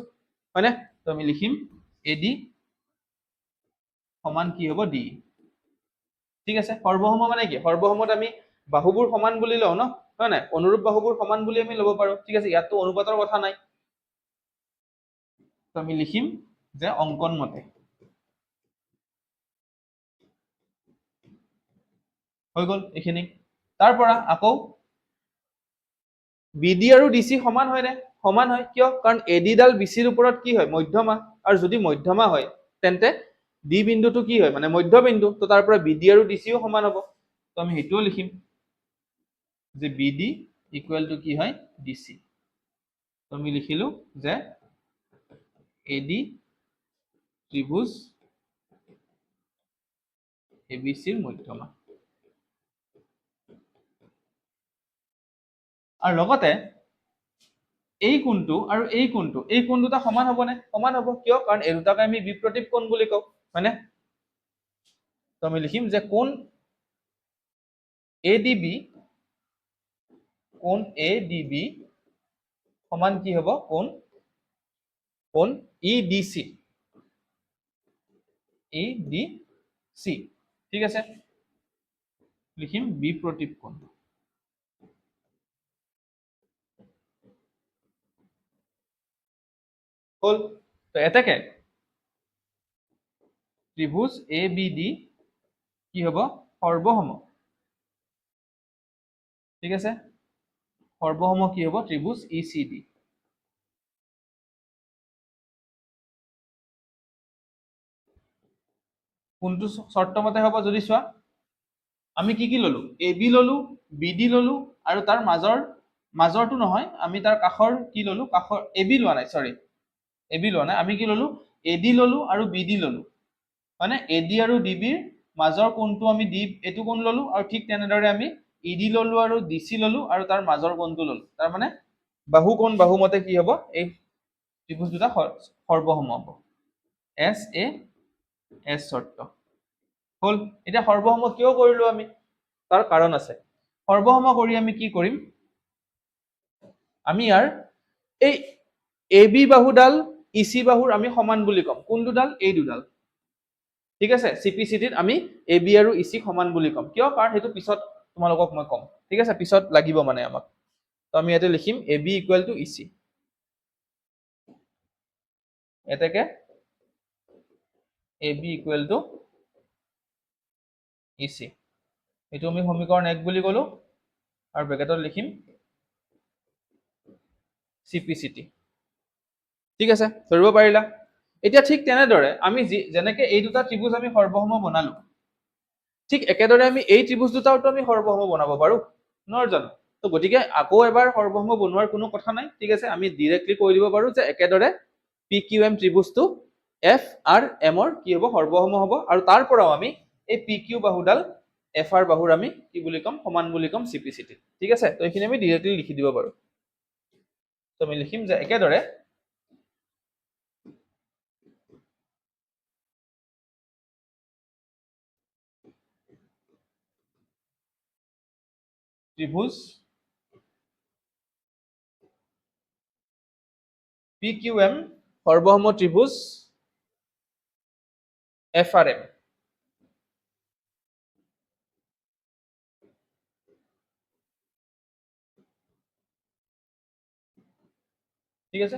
হয়নে? তো আমি লিখিম এ ডি সমান কি হ'ব, ডি। ঠিক আছে, সৰ্বসম মানে কি? সৰ্বসমত আমি বাহুবোৰ সমান বুলি লওঁ ন, হয় নাই? অনুৰূপ বাহুবোৰ সমান বুলি আমি ল'ব পাৰো। ঠিক আছে, ইয়াততো অনুপাতৰ কথা নাই, তো আমি লিখিম যে অংকন মতে হৈ গ'ল এইখিনি। তাৰ পৰা আকৌ বি ডি আৰু ডি চি সমান হয়নে? সমান হয়। কিয়? কাৰণ এ ডি ডাল বি চিৰ ওপৰত কি হয়, মধ্যমা, আৰু যদি মধ্যমা হয় তেন্তে ডি বিন্দুটো কি হয়, মানে মধ্যবিন্দু, তো তাৰ পৰা বি ডি আৰু ডি চিও সমান হ'ব। তো আমি সেইটোও লিখিম যে বি ডি ইকুৱেল টু কি হয়, ডি চি। তো আমি লিখিলো যে এ ডি ত্ৰিভুজ এ বি চিৰ মধ্যমা। আৰু লগতে এই কোণটো আৰু এই কোণটো, এই কোণ দুটা সমান হ'বনে? সমান হ'ব। কিয়? কাৰণ এই দুটাকে আমি বিপ্ৰতীপ কোণ বুলি কওঁ, হয়নে? তো আমি লিখিম যে কোণ এ ডি বি, কোণ এ ডি বি সমান কি হ'ব, কোণ, কোণ E D C, E D C. ঠিক আছে, লিখিম বিপ্ৰতীপ কোণ। হ'ল। তো এতেকে ত্ৰিভুজ এ বি ডি কি হ'ব, সৰ্বসম। ঠিক আছে, সৰ্বসম কি হ'ব, ত্ৰিভুজ ই চি ডি। কোনটো চৰ্ত মতে হ'ব যদি চোৱা, আমি কি কি ললো, এ বি ললো, বি ডি ললো, আৰু তাৰ মাজৰটো নহয়, আমি তাৰ কাষৰ কি ললো, কাষৰ এ বি লোৱা নাই, চৰি এ বি লোৱা নাই, আমি কি ললো, এ ডি ললো আৰু বি ডি ললো, মানে এ ডি আৰু ডি বিৰ মাজৰ কোণটো আমি ডি এইটো কোণ ললো, আৰু ঠিক তেনেদৰে আমি ই ডি ললো আৰু ডি চি ললো আৰু তাৰ মাজৰ কোণটো ললো। তাৰ মানে বাহু কোণ বাহু মতে কি হ'ব, এই ত্ৰিভুজ দুটা সৰ্বসম হ'ব, এছ এ এছ চৰ্ত হ'ল। এতিয়া সৰ্বসম কিয় কৰিলো আমি, তাৰ কাৰণ আছে। সৰ্বসম কৰি আমি কি কৰিম, আমি ইয়াৰ এই এ বি বাহুডাল ই চি বাহুৰ আমি সমান বুলি ক'ম। কোন দুডাল, এই দুডাল। ঠিক আছে, চি পি চি টিত আমি এ বি আৰু ই চি সমান বুলি ক'ম। কিয়? কাৰণ সেইটো পিছত তোমালোকক মই ক'ম। ঠিক আছে, পিছত লাগিব মানে আমাক। তো আমি ইয়াতে লিখিম A B equal to E C. এতেকে A B equal to E C, এইটো আমি সমীকৰণ 1 বুলি ক'লো, আৰু ব্ৰেকেটত লিখিম চি পি চি টি। ঠিক আছে, ধৰিব পাৰিলা? এতিয়া ঠিক তেনেদৰে আমি যেনেকে এই দুটা ত্ৰিভুজ আমি সৰ্বসম বনালো, ঠিক একেদৰে আমি এই ত্ৰিভুজ দুটাওতো আমি সৰ্বসম বনাব পাৰো, নহয় জানো? তো গতিকে আকৌ এবাৰ সৰ্বসম বনোৱাৰ কোনো কথা নাই। ঠিক আছে, আমি ডিৰেক্টলি কৈ দিব পাৰো যে একেদৰে পি কিউ এম ত্ৰিভুজটো এফ আৰ এমৰ কি হ'ব, সৰ্বসম হ'ব, আৰু তাৰ পৰাও আমি এই পি কিউ বাহুডাল এফ আৰ বাহুৰ আমি কি বুলি ক'ম, সমান বুলি ক'ম চি পি চি টি। ঠিক আছে, তো এইখিনি আমি ডিৰেক্টলি লিখি দিব পাৰো। তো আমি লিখিম যে একেদৰে ত্ৰিভুজ পি কিউ এম সৰ্বসম ত্ৰিভুজ এফ আৰ এম। ঠিক আছে,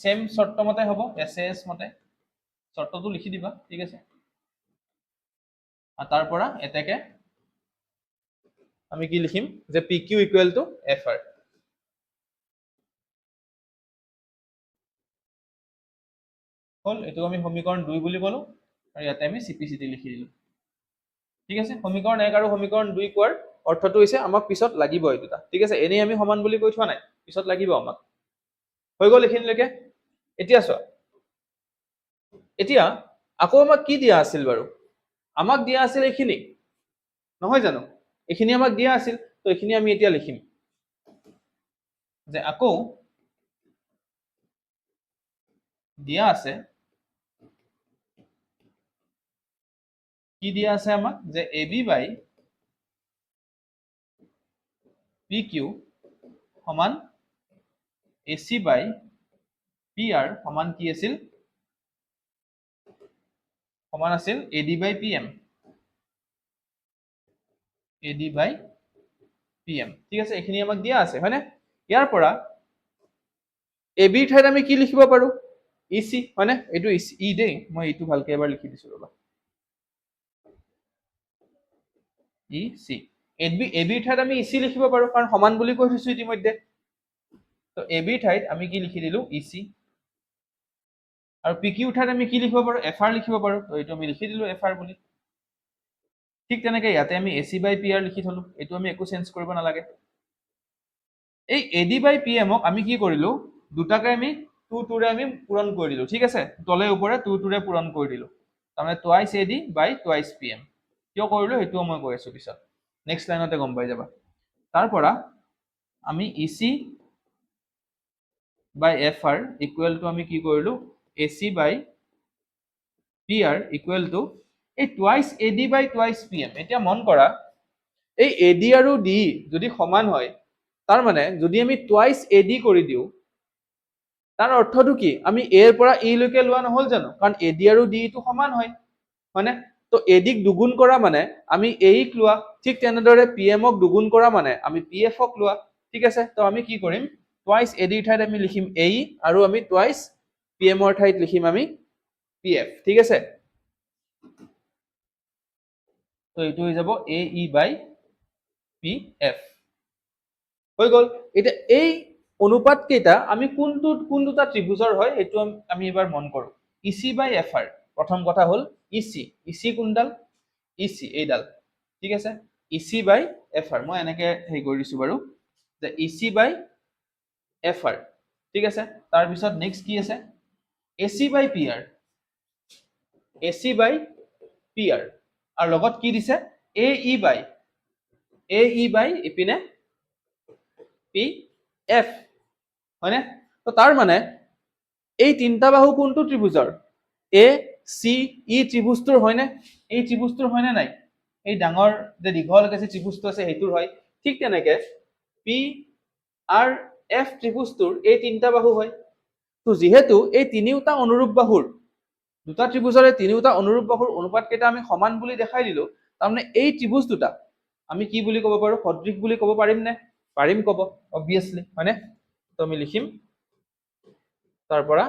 সেম চৰ্ত মতে হ'ব, এছ এ এছ মতে। চৰ্তটো লিখি দিবা, ঠিক আছে। আৰু তাৰ পৰা এতেকে আমি কি লিখিম যে P Q equal to F R. হ'ল, এইটো আমি সমীকৰণ 2 বুলি ক'লো আৰু ইয়াতে আমি চি পি চি টি লিখি দিলো, ঠিক আছে। সমীকৰণ 1 আৰু সমীকৰণ 2 কোৱাৰ অৰ্থটো হৈছে আমাক পিছত লাগিব এই দুটা, ঠিক আছে। এনেই আমি সমান বুলি কৈ থোৱা নাই, পিছত লাগিব আমাক। হৈ গ'ল এইখিনিলৈকে। এতিয়া চোৱা, এতিয়া আকৌ আমাক কি দিয়া আছিল বাৰু? আমাক দিয়া আছিল এইখিনি, নহয় জানো? এইখিনি আমাক দিয়া আছিল, তো এইখিনি আমি এতিয়া লিখিম যে আকৌ দিয়া আছে, কি দিয়া আছে আমাক যে A B by P Q সমান A C by P R সমান কি আছিল? সমান আছিল A D by P M, A D by P M, ঠিক আছে। এইখিনি আমাক দিয়া আছে, হয়নে? ইয়াৰ পৰা এ বিৰ ঠাইত আমি কি লিখিব পাৰো? ই চি, হয়নে? এইটো ই ই দেই, মই এইটো ভালকে এবাৰ লিখি দিছো ৰ'বা। ই চি, এ বিৰ ঠাইত আমি ই চি লিখিব পাৰো, কাৰণ সমান বুলি কৈ থৈছো ইতিমধ্যে। তো এ বিৰ ঠাইত আমি কি লিখি দিলো? ই চি। আৰু পি কিউৰ ঠাইত আমি কি লিখিব পাৰো? এফ আৰ লিখিব পাৰো, তো এইটো আমি লিখি দিলো এফ আৰ বুলি। ঠিক তেনেকে ইয়াতে আমি A C by P R লিখি থলো, এইটো আমি একো চেঞ্জ কৰিব নালাগে। এই এ ডি বাই পি এমক আমি কি কৰিলো? দুটাকে আমি টু টুৰে আমি পূৰণ কৰি দিলো, ঠিক আছে। তলে ওপৰে টু টুৰে পূৰণ কৰি দিলো, তাৰমানে twice A D by twice P M. কিয় কৰিলো সেইটোও মই কৈ আছো পিছত, নেক্সট লাইনতে গম পাই যাবা। তাৰ পৰা আমি E C by F R equal to আমি কি কৰিলো? A C by P R equal to এই twice A D by twice P M. এতিয়া মন কৰা, এই এ ডি আৰু ডি যদি সমান হয়, তাৰ মানে যদি আমি টুৱাইচ এ ডি কৰি দিওঁ, তাৰ অৰ্থটো কি? আমি এৰ পৰা ই লৈকে লোৱা নহ'ল জানো? কাৰণ এ ডি আৰু ডি টো সমান হয়, হয়নে? তো এ ডিক দুগুণ কৰা মানে আমি এইক লোৱা, ঠিক তেনেদৰে পি এমক দুগুণ কৰা মানে আমি পি এফক লোৱা, ঠিক আছে। তো আমি কি কৰিম? টুৱাইচ এ ডিৰ ঠাইত আমি লিখিম এ ই আৰু আমি টুৱাইচ পি এমৰ ঠাইত লিখিম আমি পি এফ, ঠিক আছে। তো এইটো হৈ যাব A E by P F, হৈ গ'ল। এতিয়া এই অনুপাত কেইটা আমি কোনটো কোন দুটা ত্ৰিভুজৰ হয় সেইটো আমি এবাৰ মন কৰো। E C by F R, প্ৰথম কথা হ'ল ই চি, ই চি কোনডাল? ই চি এইডাল, ঠিক আছে। E C by F R, মই এনেকে হেৰি কৰি দিছো বাৰু যে E C by F R, ঠিক আছে। তাৰপিছত নেক্সট কি আছে? A C by P R, A C by P R, আৰু লগত কি দিছে? A E by, A E by ইপিনে পি এফ, হয়নে? তো তাৰ মানে এই তিনিটা বাহু কোনটো ত্ৰিভুজৰ? এ চি ই ত্ৰিভুজটোৰ হয়নে? এই ত্ৰিভুজটোৰ হয়নে নাই? এই ডাঙৰ যে দীঘলকে যে ত্ৰিভুজটো আছে সেইটোৰ হয়। ঠিক তেনেকে পি আৰ এফ ত্ৰিভুজটোৰ এই তিনিটা বাহু হয়। তো যিহেতু এই তিনিওটা অনুৰূপ বাহুৰ, দুটা ত্ৰিভুজৰে তিনিওটা অনুৰূপ বাহুৰ অনুপাত কেইটা আমি সমান বুলি দেখাই দিলো, তাৰমানে এই ত্ৰিভুজ দুটা আমি কি বুলি ক'ব পাৰো? সদৃশ বুলি ক'ব পাৰিম নে? পাৰিম ক'ব, অবভিয়াছলি, হয়নে? তো আমি লিখিম তাৰ পৰা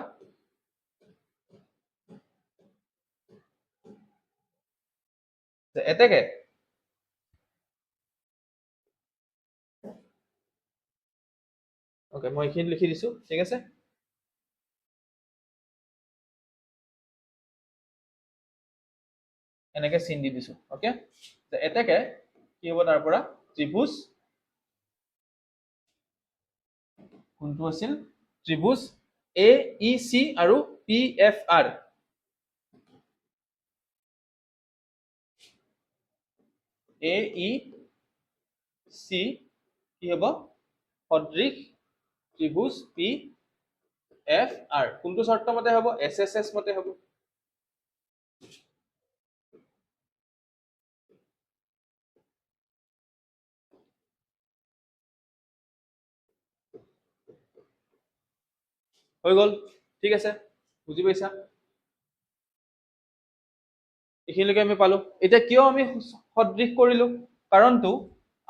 এতেকে অ'কে, মই এইখিনি লিখি দিছো, ঠিক আছে। এনেকে চিন দি দিছো, অ'কে। এতেকে কি হ'ব তাৰ পৰা? ত্ৰিভুজ কোনটো আছিল? ত্ৰিভুজ এ ই চি আৰু P F R. A E C কি হ'ব? সদৃশ ত্ৰিভুজ পি এফ আৰ। কোনটো চৰ্ত মতে হ'ব? এছ এছ এছ মতে হ'ব। হৈ গ'ল, ঠিক আছে, বুজি পাইছা? এইখিনিলৈকে আমি পালো। এতিয়া কিয় আমি সদৃশ কৰিলো? কাৰণটো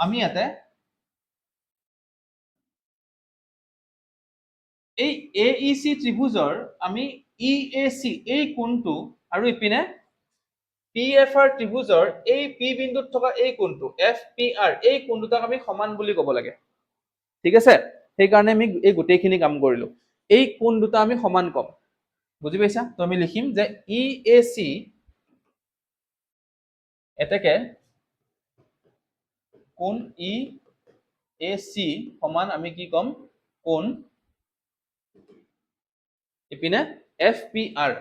আমি ইয়াতে এই এ ই চি ত্ৰিভুজৰ আমি ই এ চি এই কোণটো আৰু ইপিনে পি এফ আৰ ত্ৰিভুজৰ এই পি বিন্দুত থকা এই কোণটো এফ পি আৰ, এই কোণ দুটাক আমি সমান বুলি ক'ব লাগে। ঠিক আছে, সেইকাৰণে আমি এই গোটেইখিনি কাম কৰিলো। এই কোণ দুটা আমি সমান ক'ম, বুজি পাইছা? তো আমি লিখিম যে ই এ চি এতেকে কোণ ই এ চি সমান আমি কি ক'ম, কোণ ইপিনে F P R,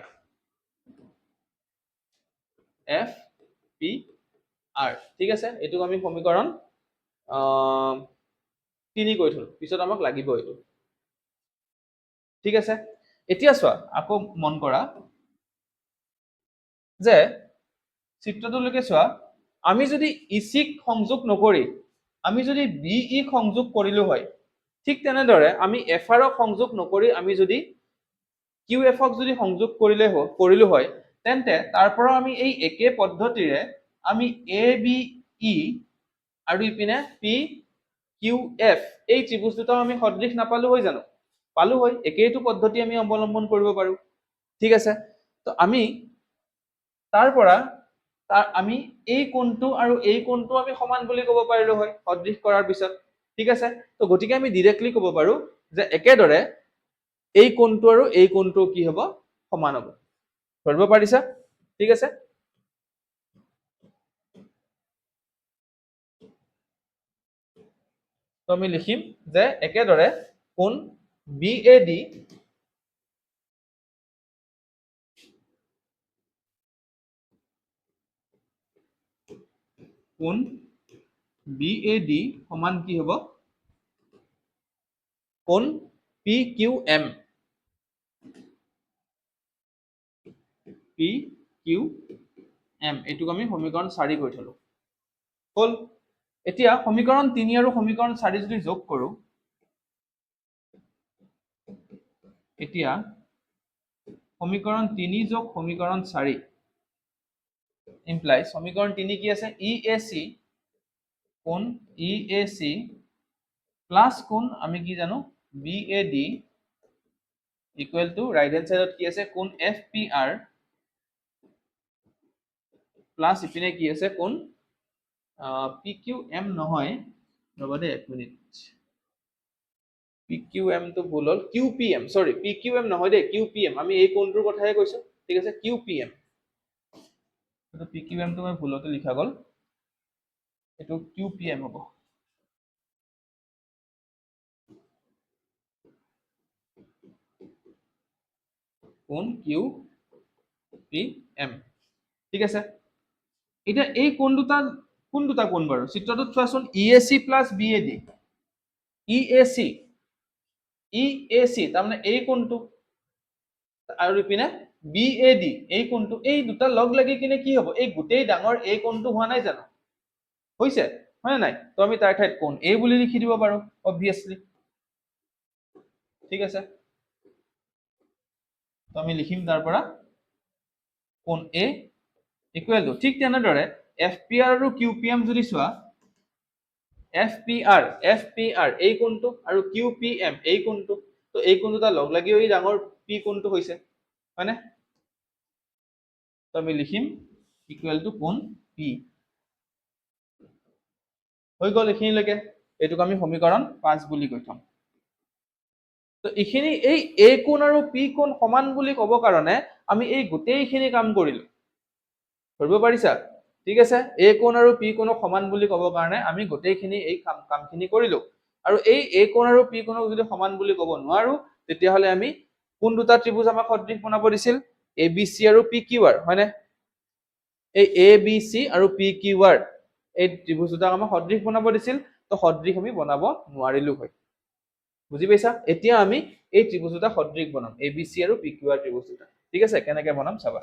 F P R. ঠিক আছে, এইটোক আমি সমীকৰণ 3 কৈ থলো, পিছত আমাক লাগিব এইটো। ঠিক আছে, এতিয়া চোৱা আকৌ মন কৰা যে চিত্ৰটোলৈকে চোৱা, আমি যদি ই চিক সংযোগ নকৰি আমি যদি বি ই সংযোগ কৰিলো হয়, ঠিক তেনেদৰে আমি এফ আৰক সংযোগ নকৰি আমি যদি কিউ এফক যদি সংযোগ কৰিলো হয়, তেন্তে তাৰ পৰা আমি এই একে পদ্ধতিৰে আমি এ বি ই আৰু ইপিনে পি কিউ এফ এই ত্ৰিভুজ দুটাও আমি সদৃশ নাপালো হয় জানো? পালো হয়, একেইটো পদ্ধতি আমি অৱলম্বন কৰিব পাৰো। ঠিক আছে, তো আমি তাৰ পৰা আমি এই কোণটো আৰু এই কোণটো আমি সমান বুলি ক'ব পাৰিলো হয় সদৃশ কৰাৰ পিছত। ঠিক আছে, তো গতিকে আমি ডিৰেক্টলি ক'ব পাৰো যে একেদৰে এই কোণটো আৰু এই কোণটো কি হ'ব, সমান হ'ব। ধৰিব পাৰিছা? ঠিক আছে, তো আমি লিখিম যে একেদৰে কোণ বি এ ডি কোণ বি এ ডি সমান কি হ'ব, কোণ P Q M, P Q M, এইটোক আমি সমীকৰণ 4 কৈ থলো। হ'ল, এতিয়া সমীকৰণ 3 আৰু সমীকৰণ 4 যদি যোগ কৰো, এতিয়া সমীকৰণ 3 যোগ সমীকৰণ 4 ইমপ্লাইজ সমীকৰণ 3 কি আছে, ই এ চি কোণ ই এ চি প্লাছ কোণ আমি কি জানো B A D equal to right hand সাইডত কি আছে কোণ এফ পি আৰ প্লাছ ইপিনে কি আছে কোণ পি কিউ এম নহয়, ৰ'বা দেই এক মিনিট, পি কিউ এম টো ভুল হ'ল, Q P M, sorry P Q M নহয় দেই, কিউ পি এম, আমি এই কোণটোৰ কথাহে কৈছো। ঠিক আছে, কিউ পি এম, এইটো পি কিউ এম টো মই ভুলতে লিখা গ'ল, এইটো কিউ পি এম হ'ব। কোণ কিউ পি এম। ঠিক আছে, এতিয়া এই কোণ দুটা কোন দুটা কোণ বাৰু চিত্ৰটোত চোৱাচোন, E A C plus B A D, E A C, E A C তাৰমানে এই কোণটো আৰু ইপিনে বি এ ডি এই কোণটো, এই দুটা লগ লাগি কিনে কি হ'ব, এই গোটেই ডাঙৰ এই কোণটো হোৱা নাই জানো? হৈছে, হয় নে নাই? তো আমি তাৰ ঠাইত কোণ এ বুলি লিখি দিব পাৰো অবভিয়াছলি। ঠিক আছে, তো আমি লিখিম তাৰ পৰা কোণ এ ইকুৱেল টু, ঠিক তেনেদৰে এফ পি আৰ আৰু কিউ পি এম যদি চোৱা, F P R, F P R এই কোণটো আৰু কিউ পি এম এই কোণটো, তো এই কোণ দুটা লগ লাগিও এই ডাঙৰ পি কোণটো হৈছে, হয়নে? তো আমি লিখিম ইকুৱেল টু কোণ পি। হৈ গ'ল এইখিনিলৈকে, এইটোক আমি সমীকৰণ 5 বুলি কৈ থ'ম। তো এইখিনি এই এ কোণ আৰু পি কোণ সমান বুলি ক'ব কাৰণে আমি এই গোটেইখিনি কাম কৰিলো, ধৰিব পাৰিছা? ঠিক আছে, এ কোণ আৰু পি কোণক সমান বুলি ক'ব কাৰণে আমি গোটেইখিনি এই কামখিনি কৰিলো। আৰু এই এ কোণ আৰু পি কোণক যদি সমান বুলি ক'ব নোৱাৰো, তেতিয়াহ'লে আমি কোন দুটা ত্ৰিভুজ আমাক সদৃশ বনাব দিছিল, এ বি চি আৰু পি কিউ আৰ, হয়নে? এই এ বি চি আৰু পি কিউ আৰ এই ত্ৰিভুজ দুটাক আমাক সদৃশ বনাব দিছিল, তো সদৃশ আমি বনাব নোৱাৰিলো হয়, বুজি পাইছা? এতিয়া আমি এই ত্ৰিভুজ দুটা সদৃশ বনাম, এ বি চি আৰু পি কিউ আৰ ত্ৰিভুজ দুটা। ঠিক আছে, কেনেকে বনাম চাবা।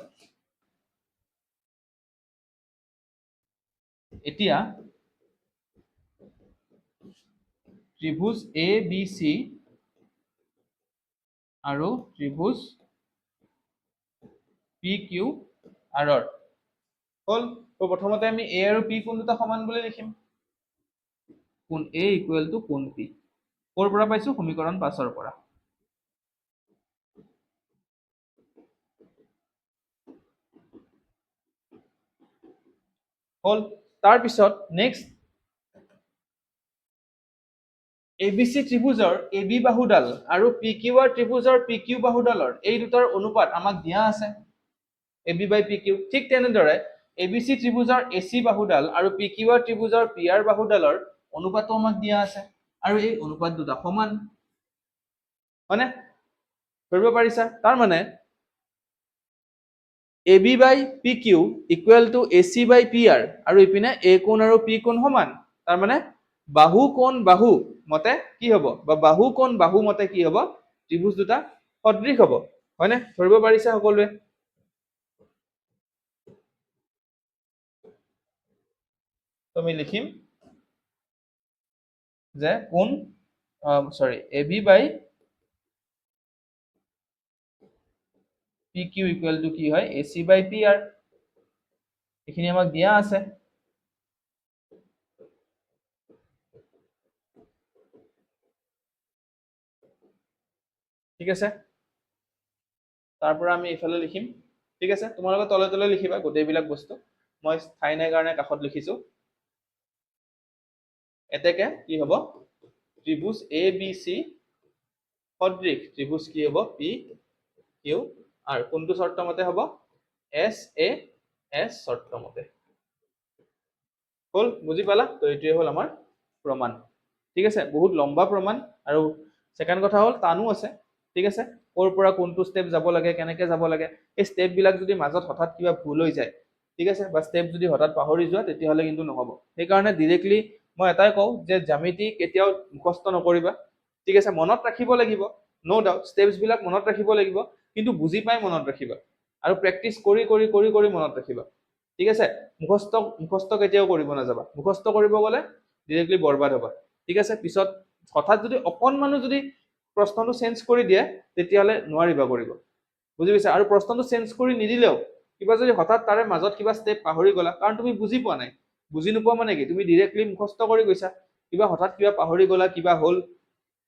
এতিয়া ত্ৰিভুজ এ বি চি আৰু ত্ৰিভুজ পি কিউ আৰৰ হ'ল। তো প্ৰথমতে আমি এ আৰু পি কোণ দুটা সমান বুলি লিখিম, কোণ এ ইকুৱেল টু কোণ পি। ক'ৰ পৰা পাইছো? সমীকৰণ 5ৰ পৰা। হ'ল। তাৰপিছত নেক্সট এ বি চি ত্ৰিভুজৰ এ বি বাহুডাল আৰু পি কিউ আৰ ত্ৰিভুজৰ পি কিউ বাহুডালৰ এই দুটাৰ অনুপাত আমাক দিয়া আছে, A B by P Q. ঠিক তেনেদৰে এ বি চি ত্ৰিভুজৰ এ চি বাহুডাল আৰু পি কিউ আৰ ত্ৰিভুজৰ পি আৰ বাহুডালৰ অনুপাতো আমাক দিয়া আছে, আৰু এই অনুপাত দুটা সমান, হয়নে? ধৰিব পাৰিছা? তাৰমানে A B by P Q equal to A C by P R, আৰু ইপিনে এ কোণ আৰু পি কোণ সমান, তাৰমানে বাহু কোণ বাহু মতে কি হ'ব, বা বাহু কোণ বাহু মতে কি হ'ব, ত্ৰিভুজ দুটা সদৃশ হ'ব, হয়নে? ধৰিব পাৰিছা সকলোৱে? আমি লিখিম যে কোণ, sorry, A B by P Q equal to কি হয়, এ চি বাই পি আৰ, এইখিনি আমাক দিয়া আছে। ঠিক আছে, তাৰ পৰা আমি এইফালে লিখিম। ঠিক আছে, তোমালোকে তলে তলে লিখিবা গোটেইবিলাক বস্তু, মই ঠাই নাই কাৰণে কাষত লিখিছো। এতেকে কি হ'ব, ত্ৰিভুজ এ বি চি সদৃশ ত্ৰিভুজ কি হ'ব, পি কিউ আৰ, কোনটো চৰ্ত মতে হ'ব, এছ এ এছ চৰ্ত মতে। হ'ল, বুজি পালা? এইটোৱে হ'ল আমাৰ প্ৰমাণ। ঠিক আছে, বহুত লম্বা প্ৰমাণ, আৰু ছেকেণ্ড কথা হ'ল টানো আছে। ঠিক আছে, ক'ৰ পৰা কোনটো ষ্টেপ যাব লাগে, কেনেকে যাব লাগে, এই ষ্টেপবিলাক যদি মাজত হঠাৎ কিবা ভুল হৈ যায়, ঠিক আছে, বা ষ্টেপ যদি হঠাৎ পাহৰি যোৱা, তেতিয়াহ'লে কিন্তু নহ'ব। সেইকাৰণে ডিৰেক্টলি মই এটাই কওঁ যে জ্যামিতি কেতিয়াও মুখস্থ নকৰিবা। ঠিক আছে, মনত ৰাখিব লাগিব, ন' ডাউট, ষ্টেপছবিলাক মনত ৰাখিব লাগিব, কিন্তু বুজি পাই মনত ৰাখিবা, আৰু প্ৰেক্টিচ কৰি কৰি কৰি কৰি মনত ৰাখিবা। ঠিক আছে, মুখস্থ কেতিয়াও কৰিব নাযাবা, মুখস্থ কৰিব গ'লে ডিৰেক্টলি বৰবাদ হ'বা। ঠিক আছে, পিছত হঠাৎ যদি অকণমানো যদি প্ৰশ্নটো চেঞ্জ কৰি দিয়ে, তেতিয়াহ'লে নোৱাৰিবা কৰিব, বুজি পাইছা? আৰু প্ৰশ্নটো চেঞ্জ কৰি নিদিলেও কিবা যদি হঠাৎ তাৰে মাজত কিবা ষ্টেপ পাহৰি গ'লা, কাৰণ তুমি বুজি পোৱা নাই, বুজি নোপোৱা মানে কি, তুমি ডিৰেক্টলি মুখস্থ কৰি গৈছা, কিবা হঠাৎ কিবা পাহৰি গ'লা, কিবা হ'ল,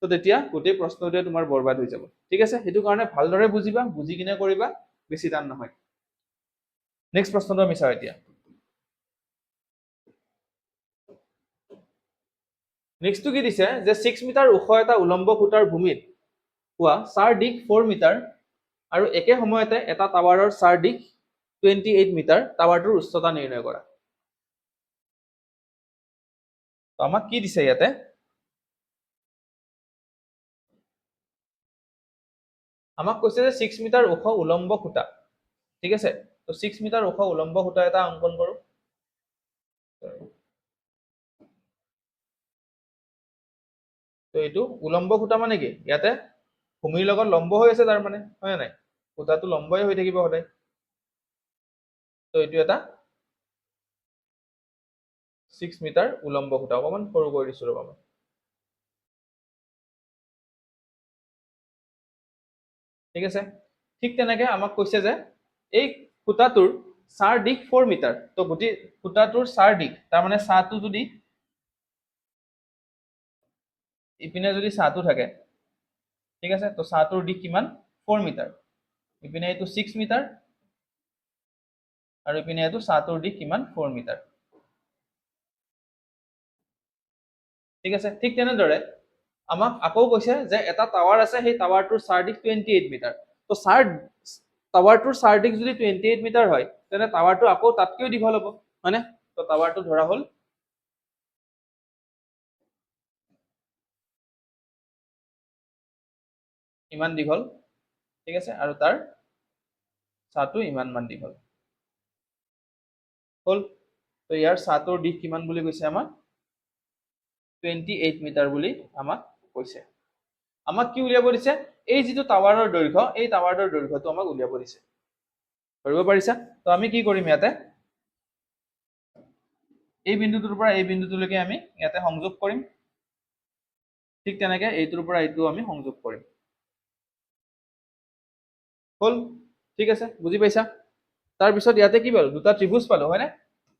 তো তেতিয়া গোটেই প্ৰশ্নটোৱে তোমাৰ বৰবাদ হৈ যাব। ঠিক আছে, সেইটো কাৰণে ভালদৰে বুজিবা, বুজি কিনে কৰিবা, বেছি টান নহয়। নেক্সট প্ৰশ্নটো আমি চাওঁ এতিয়া। নেক্সটটো কি দিছে যে 6 মিটাৰ ওখ এটা উলম্ব খুঁটাৰ ভূমিত পোৱা চাৰ দিশ 4 মিটাৰ আৰু একে সময়তে এটা টাৱাৰৰ চাৰ দিশ 28 মিটাৰ, টাৱাৰটোৰ উচ্চতা নিৰ্ণয় কৰা। আমাক কি দিছে ইয়াতে, আমাক কৈছে যে 6 মিটাৰ ওখ উলম্ব খুঁটা। ঠিক আছে, 6 মিটাৰ ওখ উলম্ব খুঁটা এটা অংকন কৰো। এইটো উলম্ব খুঁটা মানে কি, ইয়াতে ভূমিৰ লগত লম্ব হৈ আছে, তাৰ মানে হয় নে নাই, খুঁটাটো লম্বই হৈ থাকিব সদায়। এইটো এটা 6 মিটাৰ উলম্ব খুঁটা, অকণমান সৰু কৰি দিছো ৰ'বা মই। ঠিক আছে, ঠিক তেনেকে আমাক কৈছে যে এই খুঁটাটোৰ চাৰ দিশ 4 মিটাৰ, গোটেই খুঁটাটোৰ চাৰ দিশ, তাৰমানে চাহটো যদি ইপিনে যদি চাহটো থাকে, ঠিক আছে, চাহটোৰ দিশ কিমান, 4 মিটাৰ, ইপিনে এইটো 6 মিটাৰ আৰু ইপিনে এইটো চাহটোৰ দিশ কিমান, 4 মিটাৰ। ঠিক আছে, ঠিক তেনেদৰে আমাক আকৌ কৈছে যে এটা টাৱাৰ আছে, সেই টাৱাৰটোৰ চাৰ দিশ 28 মিটাৰ। টাৱাৰটোৰ চাৰ দিশ যদি 28 মিটাৰ হয়, তেনে টাৱাৰটো আকৌ তাতকৈও দীঘল হ'ব, হয়নে? টাৱাৰটো ধৰা হ'ল ইমান দীঘল, ঠিক আছে, আৰু তাৰ ছাঁটো ইমান মান দীঘল হ'ল। ইয়াৰ ছাঁটোৰ দিশ কিমান বুলি কৈছে আমাক, 28 মিটাৰ বুলি আমাক কৈছে। আমাক কি উলিয়াব দিছে, এই যিটো টাৱাৰৰ দৈৰ্ঘ্য, এই টাৱাৰৰ দৈৰ্ঘ্যটো আমাক উলিয়াব দিছে। ধৰিব পাৰিছা? আমি কি কৰিম, ইয়াতে এই বিন্দুটোৰ পৰা এই বিন্দুটোলৈকে আমি ইয়াতে সংযোগ কৰিম, ঠিক তেনেকে এইটোৰ পৰা এইটো আমি সংযোগ কৰিম। হ'ল, ঠিক আছে, বুজি পাইছা? তাৰপিছত ইয়াতে কি পালো, দুটা ত্ৰিভুজ পালো, হয়নে?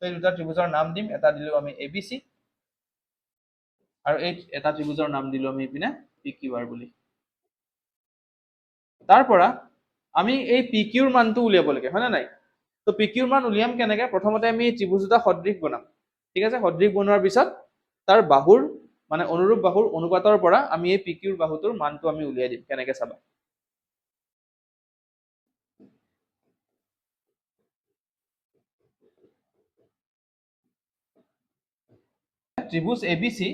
এই দুটা ত্ৰিভুজৰ নাম দিম, এটা দিলো আমি এ বি চি আৰু এই এটা ত্ৰিভুজৰ নাম দিলো আমি ইপিনে পি কিউ আৰ বুলি। তাৰ পৰা আমি এই পি কিউৰ মানটো উলিয়াব লাগে, হয় নে নাই? তো পি কিউৰ মান উলিয়াম কেনেকে? প্ৰথমতে আমি ত্ৰিভুজ দুটা সদৃশ বনাম, ঠিক আছে? সদৃশ বনোৱাৰ পিছত তাৰ বাহুৰ মানে অনুৰূপ বাহুৰ অনুপাতৰ পৰা আমি এই পি কিউৰ বাহুটোৰ মানটো আমি উলিয়াই দিম। কেনেকে চাবা। ত্ৰিভুজ এ বি চি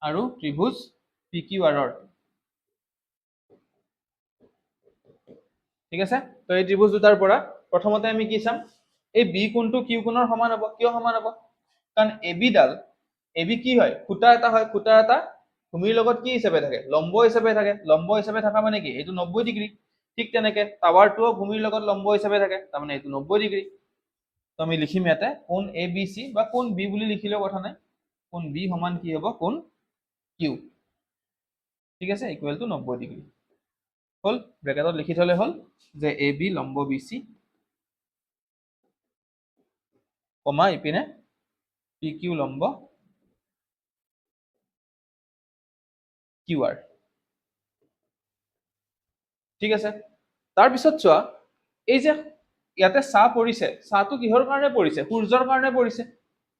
আৰু ত্ৰিভুজ পি কিউ আৰৰ, ঠিক আছে? তো এই ত্ৰিভুজ দুটাৰ পৰা প্ৰথমতে আমি কি চাম? এই বি কোণটো কিউ কোণৰ সমান হ'ব। কিয় সমান হ'ব? কাৰণ A B Dal, A B কি হয়? খুঁটা এটা হয়। খুঁটা এটা ভূমিৰ লগত কি হিচাপে থাকে? লম্ব হিচাপে থাকে। লম্ব হিচাপে থকা মানে কি? এইটো 90 ডিগ্ৰী। ঠিক তেনেকে টাৱাৰটোও ভূমিৰ লগত লম্ব হিচাপে থাকে, তাৰমানে এইটো 90 ডিগ্ৰী। তো আমি লিখিম ইয়াতে কোণ এ বি চি বা কোণ বি বুলি লিখিলেও কথা নাই। কোণ বি সমান কি হ'ব? কোণ কিউ, ঠিক আছে, ইকুৱেল টু 90 ডিগ্ৰী হ'ল। ব্ৰেকেটত লিখি থলে হ'ল যে এ বি লম্ব বি চি কমা ইপিনে পি কিউ লম্ব কিউ আৰ, ঠিক আছে? তাৰপিছত চোৱা, এই যে ইয়াতে ছাঁ পৰিছে, ছাঁটো কিহৰ কাৰণে পৰিছে? সূৰ্যৰ কাৰণে পৰিছে,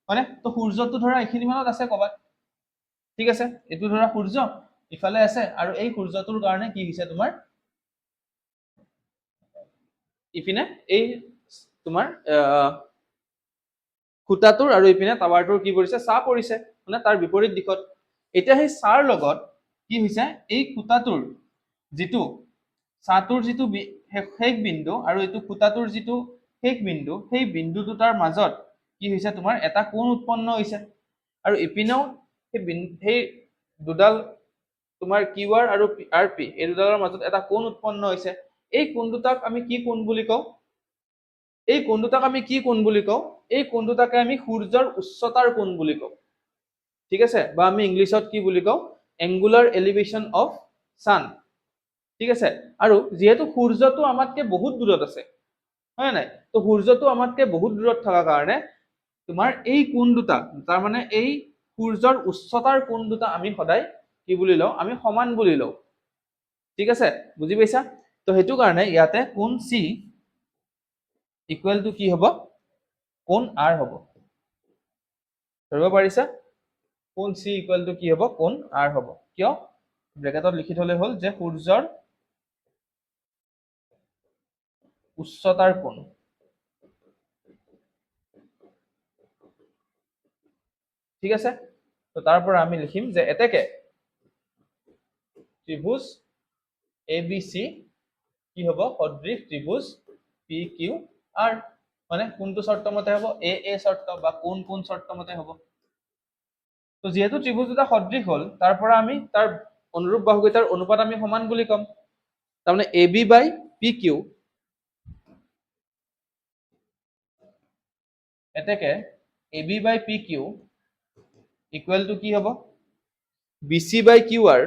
হয়নে? তো সূৰ্যটো ধৰা এইখিনি মানত আছে ক'ৰবাত, ঠিক আছে? এইটো ধৰা সূৰ্য ইফালে আছে আৰু এই সূৰ্যটোৰ কাৰণে কি হৈছে তোমাৰ ইপিনে এই তোমাৰ খুঁটাটোৰ আৰু ইপিনে টাৱাৰটোৰ কি পৰিছে? ছাঁ পৰিছে, মানে তাৰ বিপৰীত দিশত। এতিয়া সেই ছাঁৰ লগত কি হৈছে? এই খুঁটাটোৰ যিটো ছাঁটোৰ যিটো শেষ বিন্দু আৰু এইটো খুঁটাটোৰ যিটো শেষ বিন্দু, সেই বিন্দু দুটাৰ মাজত কি হৈছে তোমাৰ? এটা কোণ উৎপন্ন হৈছে। আৰু ইপিনেও সেই দুডাল তোমাৰ কিউ আৰ আৰু আৰ পি, এই দুডালৰ মাজত এটা কোণ উৎপন্ন হৈছে। এই কোণ দুটাক আমি কি কোণ বুলি কওঁ? এই কোণ দুটাক আমি কি কোণ বুলি কওঁ? এই কোণ দুটাকে আমি সূৰ্যৰ উচ্চতাৰ কোণ বুলি কওঁ, ঠিক আছে? বা আমি ইংলিছত কি বুলি কওঁ? এংগুলাৰ এলিভেশ্যন অফ ছান, ঠিক আছে? আৰু যিহেতু সূৰ্যটো আমাতকে বহুত দূৰত আছে, হয় নাই? তো সূৰ্যটো আমাতকে বহুত দূৰত থকাৰ কাৰণে তোমাৰ এই কোণ দুটা, তাৰমানে এই সূৰ্যৰ উচ্চতাৰ কোণ দুটা আমি সদায় কি বুলি লওঁ? আমি সমান বুলি লওঁ, ঠিক আছে? বুজি পাইছা? তো সেইটো কাৰণে ইয়াতে কোণ চি ইকুৱেল টু কি হ'ব? কোণ আৰ হ'ব। ধৰিব পাৰিছা? কোণ চি ইকুৱেল টু কি হ'ব? কোণ আৰ হ'ব। কিয়? ব্ৰেকেটত লিখি থলে হ'ল যে সূৰ্যৰ উচ্চতাৰ কোণ। ঠিক আছে? তো তাৰ পৰা আমি লিখিম যে এতেকে ত্ৰিভুজ এ বি চি কি হ'ব? সদৃশ ত্ৰিভুজ পি কিউ আৰ। মানে কোনটো চৰ্ত মতে হ'ব? এ এ চৰ্ত বা কোন কোন চৰ্ত মতে হ'ব। তো যিহেতু ত্ৰিভুজ দুটা সদৃশ হ'ল, তাৰ পৰা আমি তাৰ অনুৰূপ বাহুকেইটাৰ অনুপাত আমি সমান বুলি ক'ম। তাৰমানে A B by P Q, এতেকে A B by P Q equal to কি হ'ব? B C by Q R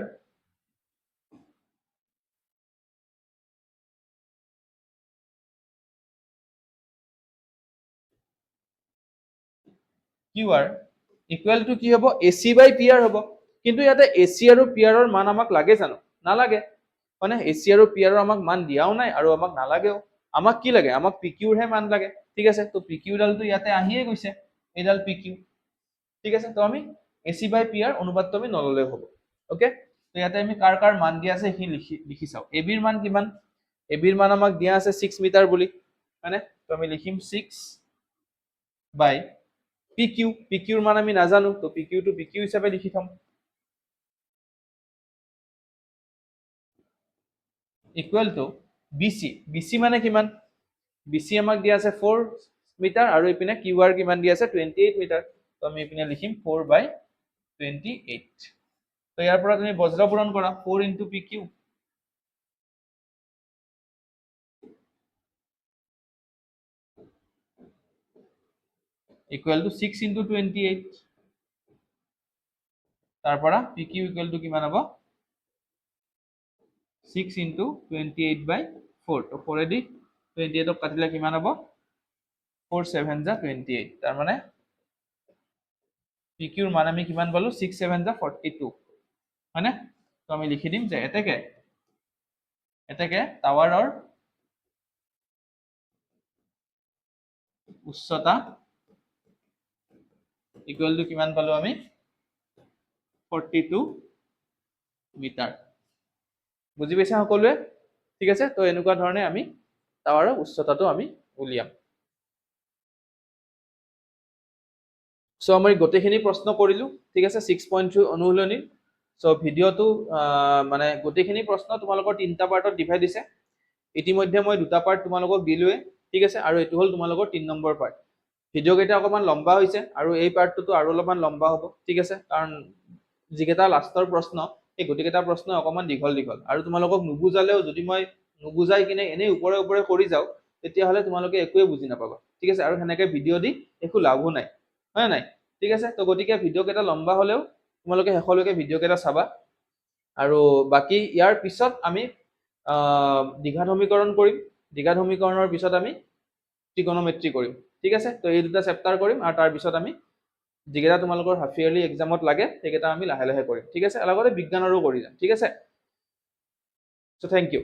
Q R equal to কি হ'ব? এ চি বাই পি আৰ হ'ব। কিন্তু ইয়াতে এ চি আৰু পি আৰৰ মান আমাক লাগে জানো? নালাগে। মানে এ চি আৰু পি আৰৰ আমাক মান দিয়াও নাই আৰু আমাক নালাগেও। আমাক কি লাগে? আমাক পি কিউৰহে মান লাগে, ঠিক আছে? তো পি কিউডালটো ইয়াতে আহিয়ে গৈছে, এইডাল পি কিউ, ঠিক আছে? তো আমি এ চি বাই পি আৰ অনুপাতটো আমি নল'লেও হ'ব, অ'কে? তো ইয়াতে আমি কাৰ কাৰ মান দিয়া আছে সেইখিনি লিখি চাওঁ। এ বিৰ মান কিমান? এ বিৰ মান আমাক দিয়া আছে 6 মিটাৰ বুলি, হয়নে? তো আমি লিখিম 6 বাই পি কিউ। পি কিউৰ মান আমি নাজানো, তো পি কিউটো পি কিউ হিচাপে লিখি থ'ম। Equal to B C. B C মানে কিমান? বি চি আমাক দিয়া আছে 4 মিটাৰ আৰু এইপিনে কিউ আৰ কিমান দিয়া আছে? 28 মিটাৰ। তো আমি এইপিনে লিখিম 4 বাই 28। তো ইয়াৰ পৰা তুমি বজ্ৰ পূৰণ কৰা, 4 into P Q equal to 6 into 28। তাৰ পৰা পি কিউ ইকুৱেল টু কিমান হ'ব? 6 ইণ্টু 28 বাই 4। তো ফ'ৰেদি 28ক কাটিলে কিমান হ'ব? 4 7 জা 28। তাৰমানে পি কিউৰ মান আমি কিমান পালো? 6 7 জা 42, হয়নে? তো আমি লিখি দিম যে এতেকে এতেকে টাৱাৰৰ উচ্চতা ইকুৱেল টু কিমান পালো আমি? 42 মিটাৰ। বুজি পাইছা সকলোৱে? ঠিক আছে। তো এনেকুৱা ধৰণে আমি টাৱাৰৰ উচ্চতাটো আমি উলিয়াম। চ' আমি গোটেইখিনি প্ৰশ্ন কৰিলো, ঠিক আছে, 6.3 অনুশীলনীৰ। চ' ভিডিঅ'টো মানে গোটেইখিনি প্ৰশ্ন তোমালোকৰ তিনিটা পাৰ্টত ডিভাইড দিছে। ইতিমধ্যে মই দুটা পাৰ্ট তোমালোকক দিলোৱে, ঠিক আছে, আৰু এইটো হ'ল তোমালোকৰ 3 নম্বৰ পাৰ্ট। ভিডিঅ' কেইটা অকণমান লম্বা হৈছে আৰু এই পাৰ্টটোতো আৰু অলপমান লম্বা হ'ব, ঠিক আছে, কাৰণ যিকেইটা লাষ্টৰ প্ৰশ্ন, সেই গোটেইকেইটা প্ৰশ্ন অকণমান দীঘল দীঘল। আৰু তোমালোকক নুবুজালেও, যদি মই নুবুজাই কিনে এনেই ওপৰে ওপৰে কৰি যাওঁ, তেতিয়াহ'লে তোমালোকে একোৱে বুজি নাপাবা, ঠিক আছে। আৰু সেনেকে ভিডিঅ' দি একো লাভো নাই, হয় নাই? ঠিক আছে। তো গতিকে ভিডিঅ' কেইটা লম্বা হ'লেও তোমালোকে শেষলৈকে ভিডিঅ' কেইটা চাবা। আৰু বাকী ইয়াৰ পিছত আমি দ্বিঘাত সমীকৰণ কৰিম। দ্বিঘাত সমীকৰণৰ পিছত আমি ট্ৰিগনমেট্ৰি কৰিম, ঠিক আছে। তো এই দুটা চেপ্টাৰ কৰিম আৰু তাৰপিছত আমি যিকেইটা তোমালোকৰ হাফ ইয়াৰলি এক্সামত লাগে, সেইকেইটা আমি লাহে লাহে কৰিম, ঠিক আছে। লগতে বিজ্ঞানৰো কৰি যাম, ঠিক আছে। চ' thank U.